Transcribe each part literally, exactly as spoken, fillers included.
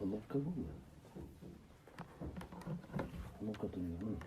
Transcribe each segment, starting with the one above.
ཀློག་སྐབས་ཀློག་སྐབས་དུ་ཡོད་ནི།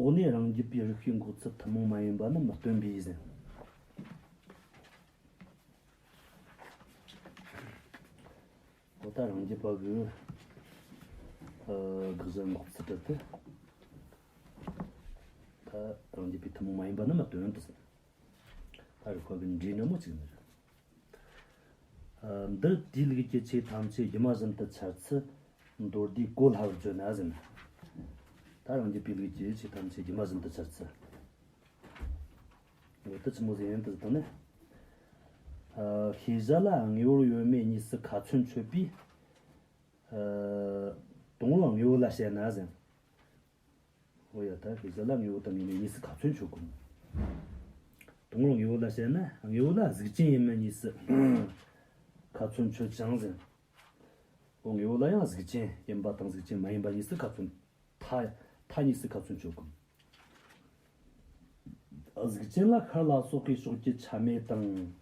འོག་ནས་རང་རྒྱུད་པའི་རིགས་པའི་འགོག་ཚུལ་ཐུན་མོང་མ་ཡིན་པ་ནི་མི་སྟོན་པས་ཟེར། འོ་ད་རང་རྒྱུད་པ་གི་དགག་བྱ་འགོག་ཚུལ་བྲིས་ཏེ། ད་རང་རྒྱུད་པའི་ཐུན་མོང་མ་ཡིན་པ་ནི་མི་སྟོན་ཏེ་ཟེར། ད་རིགས་པ་གི་འབྲས་ནི་མོ་གཅིག་ནི་རེད། འདི་དེའི་ལུགས་ཀྱི་ཆོས་ཐམས་ཅད་སྒྱུ་མ་བཞིན་དུ་འཆར་ཚུལ་མདོར་བསྡུས་གོ་སླ་བར་བརྗོད་ན་ཟེར་ན། ད་རང་རྒྱུད་པའི་ལུགས་ཀྱི་ཆོས་ཐམས་ཅད་སྒྱུ་མ་བཞིན་དུ་འཆར་ཚུལ། འོ་དེ་ཆི་མོ་ཟིག་ཡིན་དུ་བཏང་ན། ཤེས་བྱ་ལ་དངོས་པོར་ཡོད་མེད་གཉིས་སུ་ཁ་ཚོན་ཆོད་པས། དང་པོ་དངོས་པོ་ལ་བཤད་ན་ཟེར། འོ་ཡ། ད་ཤེས་བྱ་ལ་དངོས་པོ་དང་དངོས་མེད་གཉིས་སུ་ཁ་ཚོན་ཆོད་དགོས། དང་པོ་དངོས་པོ་ལ་བཤད་ན་དངོས་པོ་ལ་གཟུགས་ཅན་ཡིན་མིན་གཉིས་སུ་ཁ་ཚོན་ཆོད་ཅིང་ཟེར། འོ་དངོས་པོ་ལ་ཡང་གཟུགས་ཅན་ཡིན་པ་དང་གཟུགས་ཅན་མ་ཡིན་པ་གཉིས་སུ་ཁ་ཚོན། མཐའ་མཐའ་གཉིས་སུ་ཁ་ཚོན་ཆོད་དགོས། གཟུགས་ཅན་ལ་ཤར་ལ་སོགས་པའི་ཕྱོགས་ཀྱི་ཆ་མེད་དང་།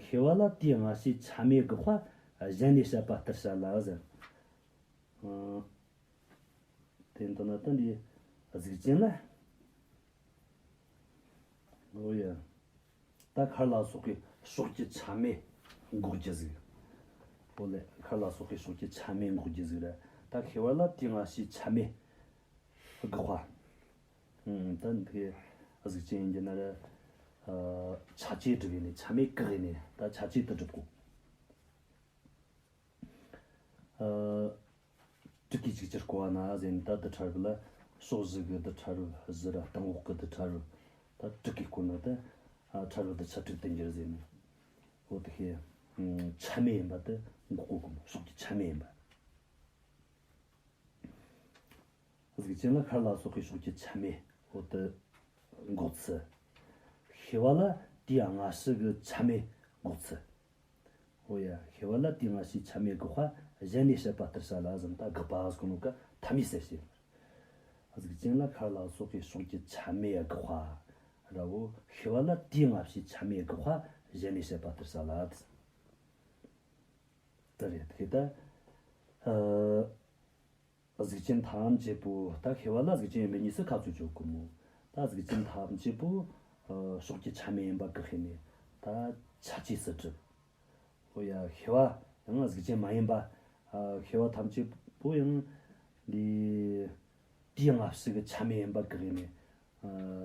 ཤེས་པ་ལ་དེའི་སྔ་ཕྱིའི་ཆ་མེད་དགག་པ་གཞན་ནས་བཤད་པ་ལྟར་བྱ་ལ་ཟེར། དེ་འདི་ན་ད་འདི་གཟུགས་ཅན་ལ། འོ་ཡ། ད་ཤར་ལ་སོགས་པའི་ཕྱོགས་ཀྱི་ཆ་མེད་འགོག་རྒྱུ་ཟིག་འོ་ལེ། ཤར་ལ་སོགས་པའི་ཕྱོགས་ཀྱི་ཆ་མེད་འགོག་རྒྱུ་ཟིག་རེད། ད་ཤེས་པ་ལ་དེའི་སྔ་ཕྱིའི་ཆ་མེད་དགག་པ། ད་འདི་གཟུགས་ཅན་ཡིན་རྒྱུ་ན་ར། ཆ་བཅས་སྒྲུབ་ཡས་ནས་ཆ་མེད་བཀག་ཡས་ནས་ད་ཆ་བཅས་དུ་སྒྲུབ་དགོས། ཨ། དྲུག་གིས་གཅིག་གྱུར་བསྐོར་བ་ན་ཟེར་ནས་ད་རྡུལ་ཕྲ་རབ་ལ་ཕྱོགས་བཞི་གི་རྡུལ་ཕྲ་རབ་བཞི་ར་སྟེང་འོག་གི་རྡུལ་ཕྲ་རབ་ད་དྲུག་གིས་བསྐོར་ན་ད་ཕྲ་རབ་རྡུལ་ཆ་དྲུག་ཏུ་འགྱུར་ཟེར་ནས། འོ་དེ་ཤེས། ཆ་མེད་ཡིན་པ་དེ་འགོག་གོ་གི་མོ། ཕྱོགས་ཀྱི་ཆ་མེད་ཡིན་པ། གཟུགས་ཅན་ལ་ཤར་ལ་སོགས་པའི་ཕྱོགས་ཀྱི་ཆ་མེད་འོ་དེ་འགོག་ཚུལ། ཤེས་པ་ལ་དེའི་སྔ་ཕྱི་གི་ཆ་མེད་འགོག་ཚུལ། འོ་ཡ། ཤེས་པ་ལ་དེའི་སྔ་ཕྱིའི་ཆ་མེད་དགག་པ་གཞན་ནས་བཤད་པ་ལྟར་བྱ་ལ་ཟེར། ད་དགག་པ་ཟེར་གོ་ནོ་ག་མཐའ་མའི་གསལ་བྱེད། གཟུགས་ཅན་ལ་ཤར་ལ་སོགས་པའི་ཕྱོགས་ཀྱི་ཆ་མེད་དགག་པ་ར་བོ། ཤེས་པ་ལ་དེའི་སྔ་ཕྱིའི་ཆ་མེད་དགག་པ་གཞན་ནས་བཤད་པ་ལྟར་བྱ་ལ། དེ་རེད། དེ་ད། ཨ། གཟུགས་ཅན་ཐམས་ཅད་པོ། ད་ཤེས་པ་ལ་གཟུགས་ཅན་ཡིན་པའི་གཉིས་སུ་ཁ་ཚོན་ཆོད་གོ་མོ། ད་གཟུགས་ཅན་ཐམས་ཅད་པོ་ཕྱོགས་ཀྱི་ཆ་མེད་ཡིན་པ་བཀག་ནས་ད་ཆ་བཅས་སུ་གྲུབ། འོ་ཡ། ཤེས་པ་ཡང་གཟུགས་ཅན་མ་ཡིན་པ། ཤེས་པ་ཐམས་ཅད་པོ་ཡང་འདི་དེའི་སྔ་ཕྱི་གི་ཆ་མེད་ཡིན་པ་བཀག་ནས་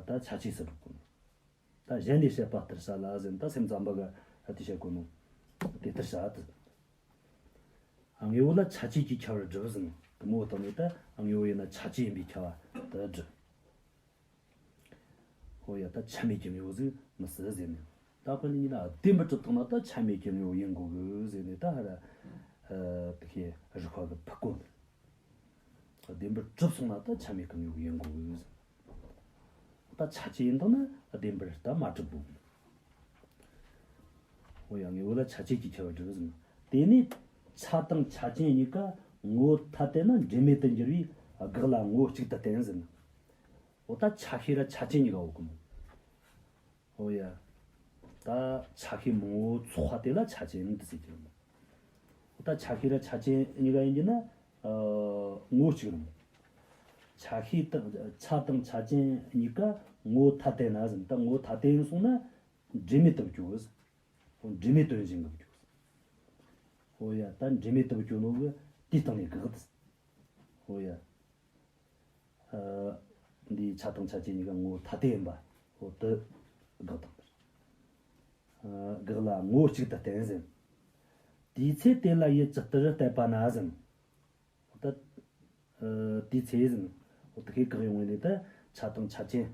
ད་ཆ་བཅས་སུ་གྲུབ་གོ་མོ། ད་གཞན་ནས་བཤད་པ་ལྟར་བྱ་ལ་ཟེར་ན་ད་སེམས་ཙམ་པ་ག་དེ་བཤད་གོ་ནོ། དེ་ལྟར་བྱ་དེ། དངོས་པོ་ལ་ཆ་བཅས་ཀྱིས་ཁྱབ་པར་སྒྲུབ་ཟེར་ན་དེ་མོ་བཏང་ནས་ད་དངོས་པོ་ཡིན་ན་ཆ་བཅས་ཡིན་པས་ཁྱབ་པ་དེ་སྒྲུབ། འོ་ཡ། ད་ཆ་མེད་ཀྱི་དངོས་པོ་ཟིག་མི་སྲིད་ཟེར་ནས། ད་དཔེར་ན་ཡིན་ན་བདེན་པར་གྲུབ་བཏང་ན་ད་ཆ་མེད་ཀྱི་དངོས་པོ་ཡིན་དགོས་གི་ཟེར་ནས་ད་ཧ་ར། དེ་ཤེས་རིགས་པ་གི་ཕུ་གོ་ནི། བདེན་པར་གྲུབ་སོང་ན་ད་ཆ་མེད་ཀྱི་དངོས་པོ་ཡིན་དགོས་གི་ཟེར། ད་ཆ་བཅས་ཡིན་དང་ན་བདེན་པར་ད་མ་གྲུབ་བོ། འོ་ཡ། དངོས་པོ་ལ་ཆ་བཅས་ཀྱིས་ཁྱབ་པར་སྒྲུབ་ཟེར་ན། དེ་ནས་ཆ་དང་ཆ་ཅན་གཉིས་ཀ་ངོ་བོ་ཐ་དད་ན་འབྲེལ་མེད་དུ་འགྱུར་བའི་དགག་ལ་ངོ་བོ་གཅིག་ཏུ་བསྟན་ཟེར་ན། འོ་ད་ཆ་ཤས་ར་ཆ་ཅན་གཉིས་ཀ་འོ་གི་མོ། འོ་ཡ། ད་ཆ་ཤས་མང་བོ་ཚོགས་པ་དེ་ལ་ཆ་ཅན་དུ་ཟེར་གྱི་རེད་མོ། འོ་ད་ཆ་ཤས་ར་ཆ་ཅན་གཉིས་ཀ་ཡིན་གྱི་ན། ཨ། ངོ་བོ་གཅིག་རེད་མོ། ཆ་ཤས་དང་ཆ་དང་ཆ་ཅན་གཉིས་ཀ་ངོ་བོ་ཐ་དད་ན་ཟེར་ན། ད་ངོ་བོ་ཐ་དད་ཡིན་སོང་ན་འབྲེལ་མེད་དུ་འགྱུར་གི་ཟེར། འབྲེལ་མེད་དོན་གཞན་གྱི་འགྱུར། ཨོ་ཡ། ད་འབྲེལ་མེད་དུ་གྱུར་ནོ་གི་དེའི་སྟེང་ནས་དགག་དེ། ཨོ་ཡ། ཨ། འདིའི་ཆ་དང་ཆ་ཅན་གཉིས་ཀ་ངོ་བོ་ཐ་དད་ཡིན་པ། ཨོ་དེ་དགག་དང་། ཨ། དགག་ལ་ངོ་བོ་གཅིག་ཏུ་བསྟན་ཟིན། དེའི་ཚེ་དེ་ལ་ཡུལ་ཇི་ལྟར་བསྟན་པ་ན་ཟིན། ད། ཨ། དེའི་ཚེ་ཟིན། འོ་དེ་ཁའི་བཀག་ཡོང་བའི་ནི་ད་ཆ་དང་ཆ་ཅན།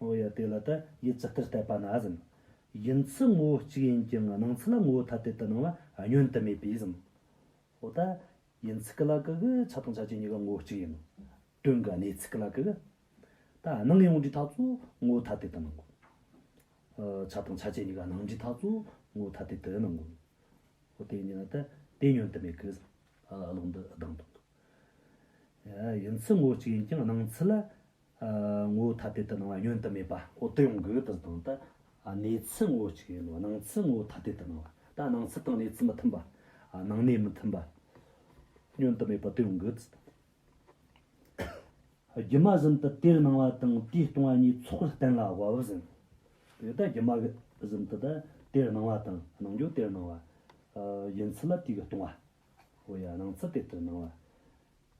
འོ་ཡ། དེ་ལ་ད་ཡུལ་ཇི་ལྟར་བསྟན་པ་ན་ཟིན། ཡུལ་ཚུལ་ངོ་བོ་གཅིག་ཡིན་ཀྱང་སྣང་ཚུལ་ལ་ངོ་བོ་ཐ་དད་དུ་སྣང་བ་བསྙོན་དུ་མེད་པས་ཟིན། འོ་ད་ཡུལ་ཚུལ་གི་ལ་གི་གི་ཆ་དང་ཆ་ཅན་གཉིས་ཀ་ངོ་བོ་གཅིག་ཡིན་ནོ། དོན་གི་གནས་ཚུལ་གི་ལ་གི་གི། ད་སྣང་ཡོང་དུས་ཐག་ཚོ་ངོ་བོ་ཐ་དད་དུ་སྣང་དགོས། ཨ། ཆ་དང་ཆ་ཅན་གཉིས་ཀ་སྣང་དུས་ཐག་ཚོ་ངོ་བོ་ཐ་དད་དུ་སྣང་དགོས། འོ་དེ་ཡིན་ན་ད་དེ་བསྙོན་དུ་མེད་གི། ཨ། ལུགས་འདི་ལྡང་དང་། ཡ། ཡུལ་ཚུལ་ངོ་བོ་གཅིག་ཡིན་ཀྱང་སྣང་ཚུལ་ལ། ཨ། ངོ་བོ་ཐ་དད་དུ་སྣང་བ་བསྙོན་དུ་མེད་པ། འོ་དེ་ཡོང་གི་དེ་དང་ད། ཨ། གནས་ཚུལ་ངོ་བོ་གཅིག་ཡིན་ནོ། སྣང་ཚུལ་ངོ་བོ་ཐ་དད་དུ་སྣང་བ། ད་སྣང་ཚུལ་དང་གནས་ཚུལ་མི་མཐུན་པ། ཨ། སྣང་གནས་མི་མཐུན་པ། བསྙོན་དུ་མེད་པ་དེ་ཡོང་གི་དེ་དང་། སྒྱུ་མ་བཞིན་དུ་དེར་སྣང་བ་དང་དེས་སྟོང་བ་གཉིས་ཚོགས་པར་བསྟན་ལ་དབབ་ཟིན། དེ་ད་སྒྱུ་མ་བཞིན་དུ་ད་དེར་སྣང་བ་དང་སྣང་རྒྱུ་དེར་སྣང་བ། ཨ། ཡུལ་ཚུལ་ལ་དེ་གི་སྟོང་བ། འོ་ཡ། སྣང་ཚུལ་དེ་ལྟར་སྣང་བ།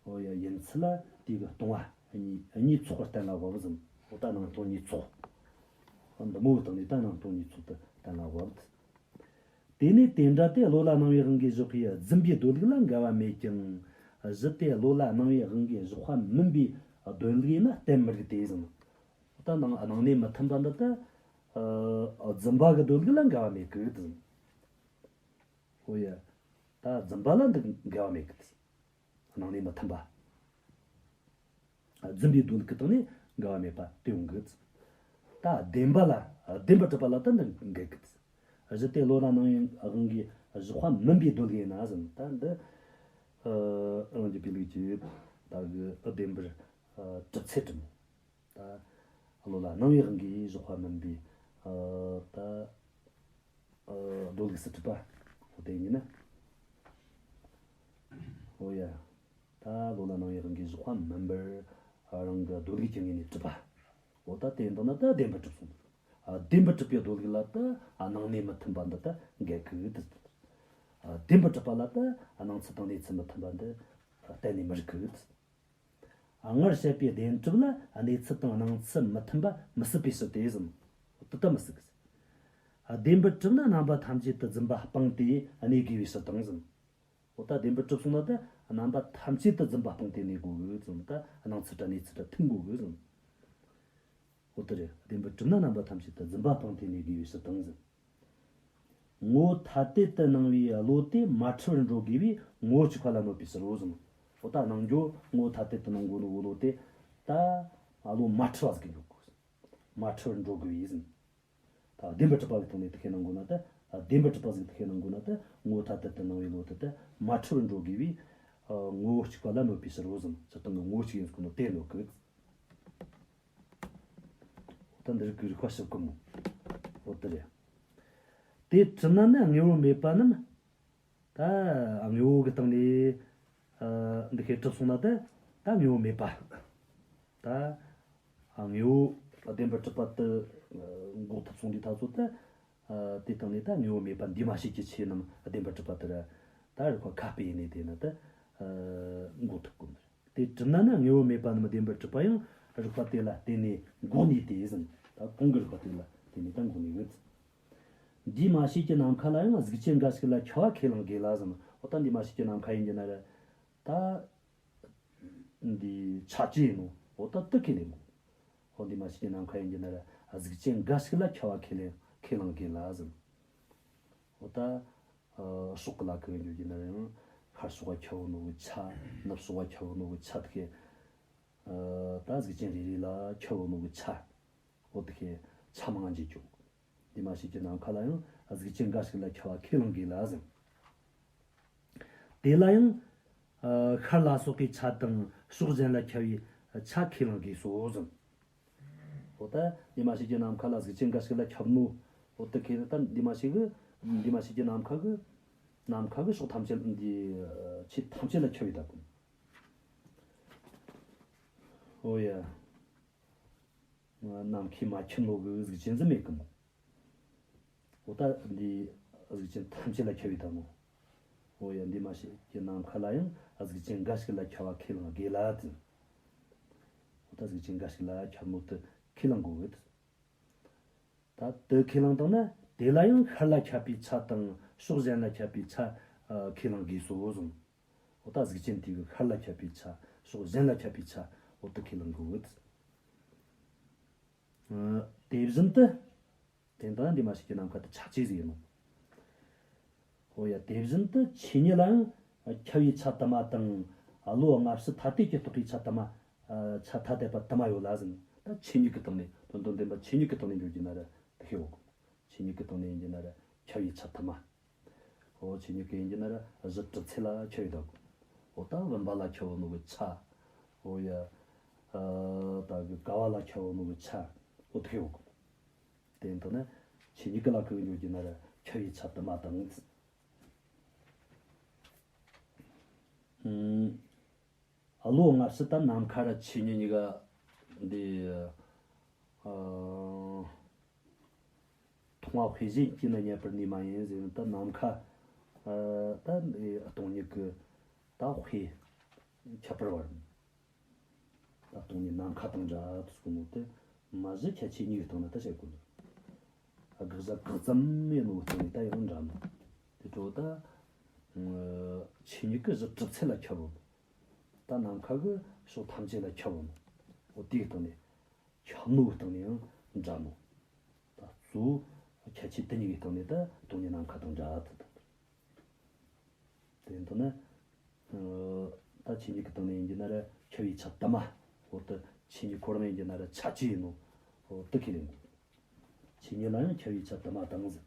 འོ་ཡ། ཡུལ་ཚུལ་ལ་དེ་གི་སྟོང་བ་གཉིས་གཉིས་ཚོགས་པར་བསྟན་ལ་དབབ་ཟིན། འོ་ད་སྣང་སྟོང་གཉིས་ཚོགས། འདི་མོ་བཏང་ནས་ད་སྣང་སྟོང་གཉིས་ཚོགས་དུ་བསྟན་ལ་དབབ། དེ་ནས་དེ་འདྲ་སྟེ་བློ་ལ་སྣང་བའི་དབང་གིས་བཞག་པའི་རྫུན་པའི་སྡོད་ལུགས་ལ་འགལ་བ་མེད་ཀྱང་། གཞི་དེ་བློ་ལ་སྣང་བའི་དབང་གིས་བཞག་པ་མིན་པའི་སྡོད་ལུགས་ཡིན་ན་བསྟན་མི་རིགས་ཏེ་ཟིན། ད་སྣང་སྣང་གནས་མི་མཐུན་པ་འདི་ད། ཨ། རྫུན་པ་གི་སྡོད་ལུགས་ལ་འགལ་བ་མེད་གི་ཟིན། འོ་ཡ། ད་རྫུན་པ་ལ་འདི་འགལ་བ་མེད་གི། སྣང་གནས་མི་མཐུན་པ། རྫུན་པའི་སྡོད་ལུགས་ཀྱི་སྟེང་ནས་འགལ་བ་མེད་པ་དེ་ཡོང་གི། ད་བདེན་པ་ལ། བདེན་པར་གྲུབ་པ་ལ་ད་འདི་འགལ་གི། གཞི་དེ་བློ་ལ་སྣང་བའི་དབང་གིས་བཞག་པ་མིན་པའི་སྡོད་ལུགས་ཡིན་ན་ཟིན། ད་འདི། ཨ། རང་རྒྱུད་པའི་ལུགས་ཀྱི་ད་གི་བདེན་པར། ཨ། གྲུབ་ཚད་གྲུབ། ད་བློ་ལ་སྣང་བའི་དབང་གིས་བཞག་པ་མིན་པའི། ཨ། ད། ཨ། སྡོད་ལུགས་སུ་གྲུབ་པ། འོ་དེ་ཡིན་ན། འོ་ཡ། ད་བློ་ལ་སྣང་བའི་དབང་གིས་བཞག་པ་མིན་པར་རང་གི་སྡོད་ལུགས་ཀྱི་ངོས་ནས་གྲུབ་པ། འོ་ད་དེ་འདི་ན་ད་བདེན་པར་གྲུབ་སོང་། ཨ། བདེན་པར་གྲུབ་པའི་སྡོད་ལུགས་ལ་ད། ཨ། སྣང་གནས་མི་མཐུན་པ་འདི་ད་འགལ་གི་དེ། ཨ། བདེན་པར་གྲུབ་པ་ལ་ད་སྣང་ཚུལ་དང་གནས་ཚུལ་མི་མཐུན་པ་འདི་གཏན་ནས་མི་རིགས་གི། སྔར་བཤད་པའི་བདེན་གྲུབ་ལ་གནས་ཚུལ་དང་སྣང་ཚུལ་མི་མཐུན་པ་མི་སྲིད་པའི་ཕྱིར་ཏེ་ཟིན། དེ་ལྟ་མི་སྲིད་གི། བདེན་པར་གྲུབ་ན་རྣམ་པ་ཐམས་ཅད་དུ་རྫུན་པ་སྤངས་ཏེ་གནས་དགོས་པའི་ཕྱིར་དང་ཟིན། འོ་ད་བདེན་པར་གྲུབ་སོང་ན་ད་རྣམ་པ་ཐམས་ཅད་དུ་རྫུན་པ་སྤངས་ཏེ་གནས་དགོས་གི་ཟིན། ད་སྣང་ཚུལ་ར་གནས་ཚུལ་ར་མཐུན་དགོས་གི་ཟིན། འོ་དེ་རེད། བདེན་པར་གྲུབ་ན་རྣམ་པ་ཐམས་ཅད་དུ་རྫུན་པ་སྤངས་ཏེ་གནས་དགོས་པའི་ཕྱིར་དང་ཟིན། ངོ་བོ་ཐ་དད་དུ་སྣང་བའི་བློ་དེ་མ་འཁྲུལ་བར་འགྲོ་དགོས་པས་ངོ་བོ་གཅིག་པ་ལ་གནོད་པའི་ཕྱིར་རོ་ཟིན། འོ་ད་སྣང་རྒྱུ་ངོ་བོ་ཐ་དད་དུ་སྣང་གོ་ནོ་བློ་དེ་ད་བློ་མ་འཁྲུལ་བ་ཟིག་གི་འཇོག་དགོས་ཟིན། མ་འཁྲུལ་བར་འགྲོ་དགོས་པས་ཟིན། ད་བདེན་པར་གྲུབ་པ་གི་སྟེང་ནས་དེ་ཁས་སྣང་གོ་ན་ད། བདེན་པར་གྲུབ་པ་ཟིག་དེ་ཁས་སྣང་གོ་ན་ད་ངོ་བོ་ཐ་དད་དུ་སྣང་བའི་བློ་དེ་ད་མ་འཁྲུལ་བར་འགྲོ་དགོས་པས། ངོ་བོ་གཅིག་པ་ལ་གནོད་པའི་ཕྱིར་རོ་ཟིན། སྤྱིར་བཏང་གི་ངོ་བོ་གཅིག་ཡིན་ཟེར་གོ་ནོ་དེ་གནོད་གི། ད་འདི་རིགས་ཀྱི་རིགས་པ་ཞིབ་གི་མོ། འོ་དེ་རེད། དེ་གྲུབ་ན་ནི་དངོས་པོ་མེད་པ་རྣམས། ད་དངོས་པོ་གི་སྟེང་ནས། ཨ། འདི་ཁའི་གྲུབ་སོང་ན་ད། ད་དངོས་པོ་མེད་པ། ད་དངོས་པོ་བདེན་པར་གྲུབ་པ་དེ་འགོག་ཐུབ་སོང་དུས་ད་ཚོད་ད། ཨ། དེ་སྟེང་ནས་ད་དངོས་པོ་མེད་པ་འདུས་མ་བྱས་ཀྱི་ཆོས་རྣམས་བདེན་པར་གྲུབ་པ་དེ་ར། ད་རིགས་པ་ཁ་སྤེལ་ནས་དེ་ན་ད། ཨ། འགོག་ཐུབ་དགོས། དེ་གྲུབ་ན་ནི་དངོས་པོ་མེད་པ་རྣམས་བདེན་པར་གྲུབ་པ་ཡང་རིགས་པ་དེ་ལ་བརྟེན་ནས་འགོག་ནུས་ཏེ་ཟིན། ད་གོང་གི་རིགས་པ་དེ་ལ་བརྟེན་ནས་ད་འགོག་ནུས་ཡོད། འདུས་མ་བྱས་ཀྱི་ནམ་མཁའ་ལ་ཡང་གཟུགས་ཅན་འགའ་ཞིག་ལ་ཁྱབ་པ་ཁས་བླངས་དགོས་ལ་ཟིན། འོ་ད་འདུས་མ་བྱས་ཀྱི་ནམ་མཁའ་ཡིན་གྱི་ན་ར། ད་འདི་ཆ་ཅི་ཡིན་ནོ། འོ་ད་དེ་ཁས་ལེན་དགོས། འོ་འདུས་མ་བྱས་ཀྱི་ནམ་མཁའ་ཡིན་གྱི་ན་ར་གཟུགས་ཅན་འགའ་ཞིག་ལ་ཁྱབ་པ་ཁས་ལེན་ཁས་བླངས་དགོས་ལ་ཟིན། འོ་ད། ཨ། ཕྱོགས་ཀྱི་ལ་ཁུ་འགྱུར་གྱི་ན་ར་ཡང་ཤར་ཕྱོགས་པ་ཁྱབ་ནོ་གི་ཆ། ནུབ་ཕྱོགས་པ་ཁྱབ་ནོ་གི་ཆ་དེ་ཁས། ཨ། ད་གཟུགས་ཅན་རེ་རེ་ལ་ཁྱབ་ནོ་གི་ཆ། འོ་དེ་ཁས་ཆ་མང་འབྱེད་ཀྱོག་འདུས་མ་བྱས་ཀྱི་ནམ་མཁའ་ལ་ཡང་གཟུགས་ཅན་འགའ་ཞིག་ལ་ཁྱབ་པ་ཁས་བླངས་དགོས་ལ་ཟིན། དེ་ལ་ཡང་། ཨ། ཤར་ལ་སོགས་པའི་ཆ་དང་ཕྱོགས་གཞན་ལ་ཁྱབ་པའི་ཆ་ཁས་བླངས་དགོས་སོ་ཟིན། འོ་ད་འདུས་མ་བྱས་ཀྱི་ནམ་མཁའ་ལ་གཟུགས་ཅན་འགའ་ཞིག་ལ་ཁྱབ་ནོ། འོ་དེ་ཁས་ད་འདུས་མ་བྱས་གི། འདུས་མ་བྱས་ཀྱི་ནམ་མཁའ་གི། ནམ་མཁའ་གི་ཕྱོགས་ཐམས་ཅད་འདི་ཆོས་ཐམས་ཅད་ལ་ཁྱབ་པའི་ད་གོ། འོ་ཡ། ནམ་མཁའི་མ་ཁྱབ་ནོ་གི་གཟུགས་ཅན་ཟིག་མེད་གི་མོ། འོ་ད་འདི་གཟུགས་ཅན་ཐམས་ཅད་ལ་ཁྱབ་པའི་ད་མོ། འོ་ཡ། འདུས་མ་བྱས་ཀྱི་ནམ་མཁའ་ལ་ཡང་གཟུགས་ཅན་འགའ་ཞིག་ལ་ཁྱབ་པ་ཁས་བླངས་དགོས་ལ་ཟེར། འོ་ད་གཟུགས་ཅན་འགའ་ཞིག་ལ་ཁྱབ་ནོ་དེ་ཁས་བླངས་དགོས་གི། ད་དེ་ཁས་བླངས་བཏང་ན་དེ་ལ་ཡང་ཤར་ལ་ཁྱབ་པའི་ཆ་དང་ཕྱོགས་གཞན་ལ་ཁྱབ་པའི་ཆ་ཨ་ཁས་བླངས་དགོས་སོ་གསུངས། འོ་ད་གཟུགས་ཅན་དེ་གི་ཤར་ལ་ཁྱབ་པའི་ཆ། ཕྱོགས་གཞན་ལ་ཁྱབ་པའི་ཆ་འོ་དེ་ཁས་བླངས་དགོས་གི། ཨ་དེ་བཞིན་དུ། དེ་ལྟར་འདུས་མ་བྱས་ཀྱི་ནམ་མཁའ་དེ་ཆ་བཅས་ཟིག་ཡིན་ནོ། འོ་ཡ། དེ་བཞིན་དུ་ཆོས་ཉིད་ལའང་ཁྱབ་པའི་ཆ་དུ་མ་དང་། བློ་སྔ་ཕྱི་ཐ་དད་ཀྱིས་རྟོགས་པའི་ཆ་དུ་མ། ཆ་ཐ་དད་པ་དུ་མ་ཡོད་ལ་ཟེར། ད་ཆོས་ཉིད་ཀྱི་སྟེང་ནས། དོན་དམ་བདེན་པ་ཆོས་ཉིད་ཀྱི་སྟེང་ནས་འགྱོ་རྒྱུ་ན་ར་དེ་ཤེས་འོ། ཆོས་ཉིད་ཀྱི་སྟེང་ནས་ཡིན་རྒྱུ་ན་ར་ཁྱབ་པའི་ཆ་དུ་མ། འོ་ཆོས་ཉིད་ཀྱི་ཡིན་རྒྱུ་ན་ར་གཞི་གྲུབ་ཚད་ལ་ཁྱབ་ཡོད་ད་གོ། འོ་ད་བུམ་པ་ལ་ཁྱབ་ཡོད་ནོ་གི་ཆ། འོ་ཡ། ཨ་ད་གི་ཀ་བ་ལ་ཁྱབ་ཡོད་ནོ་གི་ཆ། འོ་དེ་ཤེས་འོ་གོ། དེ་ཡིན་དུས་ན་ཆོས་ཉིད་ཀྱི་ལ་ཁུ་འགྱོ་རྒྱུ་ན་ར་ཁྱབ་པའི་ཆ་དུ་མ་དང་། ཨུམ། བློ་སྔ་ཕྱི་ད་ནམ་མཁའ་ར་ཆོས་ཉིད་གཉིས་ཀ་འདི། ཨ། མཐོང་བ་དཔེ་གཞན་གྱིས་ནི་རྙེད་པར་ནུས་མ་ཡིན་ཟེར་ན། ད་ནམ་མཁའ། ཨ། ད་འདི་སྟོང་ཉིད་ཀྱི་ད་དཔེ་ཁྱད་པར་བར། ད་སྟོང་ཉིད་ནམ་མཁའ་དང་འདྲ་དུ་གསུངས་ནོ་དེ་མ་གཞི་ཁྱད་ཆོས་གཉིས་ཀྱི་སྟེང་ན་ད་བཤད་དགོས་ནོ། དགག་བྱ་གང་ཙམ་ཡིན་ནོ་སྟེང་ནས་ད་ཡང་འདྲ་ནོ། དེ་འཕྲོ་ད་ཆོས་ཉིད་ཀྱི་གཞི་གྲུབ་ཚད་ལ་ཁྱབ་བོ། ད་ནམ་མཁའ་གི་ཕྱོགས་ཐམས་ཅད་ལ་ཁྱབ་བོ་ནོ། འོ་དེའི་སྟེང་ནས་ཁྱབ་ནོ་སྟེང་ནས་ཡང་འདྲ་ནོ། ད་གཙོ་བོ་ཁྱད་ཆོས་དེ་གཉིས་ཀྱི་སྟེང་ནས་ད་སྟོང་ཉིད་ནམ་མཁའ་དང་འདྲ་དུ་དང་། དེ་ཡིན་དུས་ན། ཨ། ད་ཆོས་ཉིད་ཀྱི་སྟེང་ནས་ཡིན་རྒྱུ་ན་ར་ཁྱབ་པའི་ཆ་དུ་མ། འོ་ད་ཆོས་ཉིད་ཁོ་རང་ཡིན་རྒྱུ་ན་ར་ཆ་བཅས་ཡིན་ནོ། འོ་དེ་ཁས་ལེན་དགོས། ཆོས་ཉིད་ལ་ཡང་ཁྱབ་པའི་ཆ་དུ་མ་དང་ཟེར།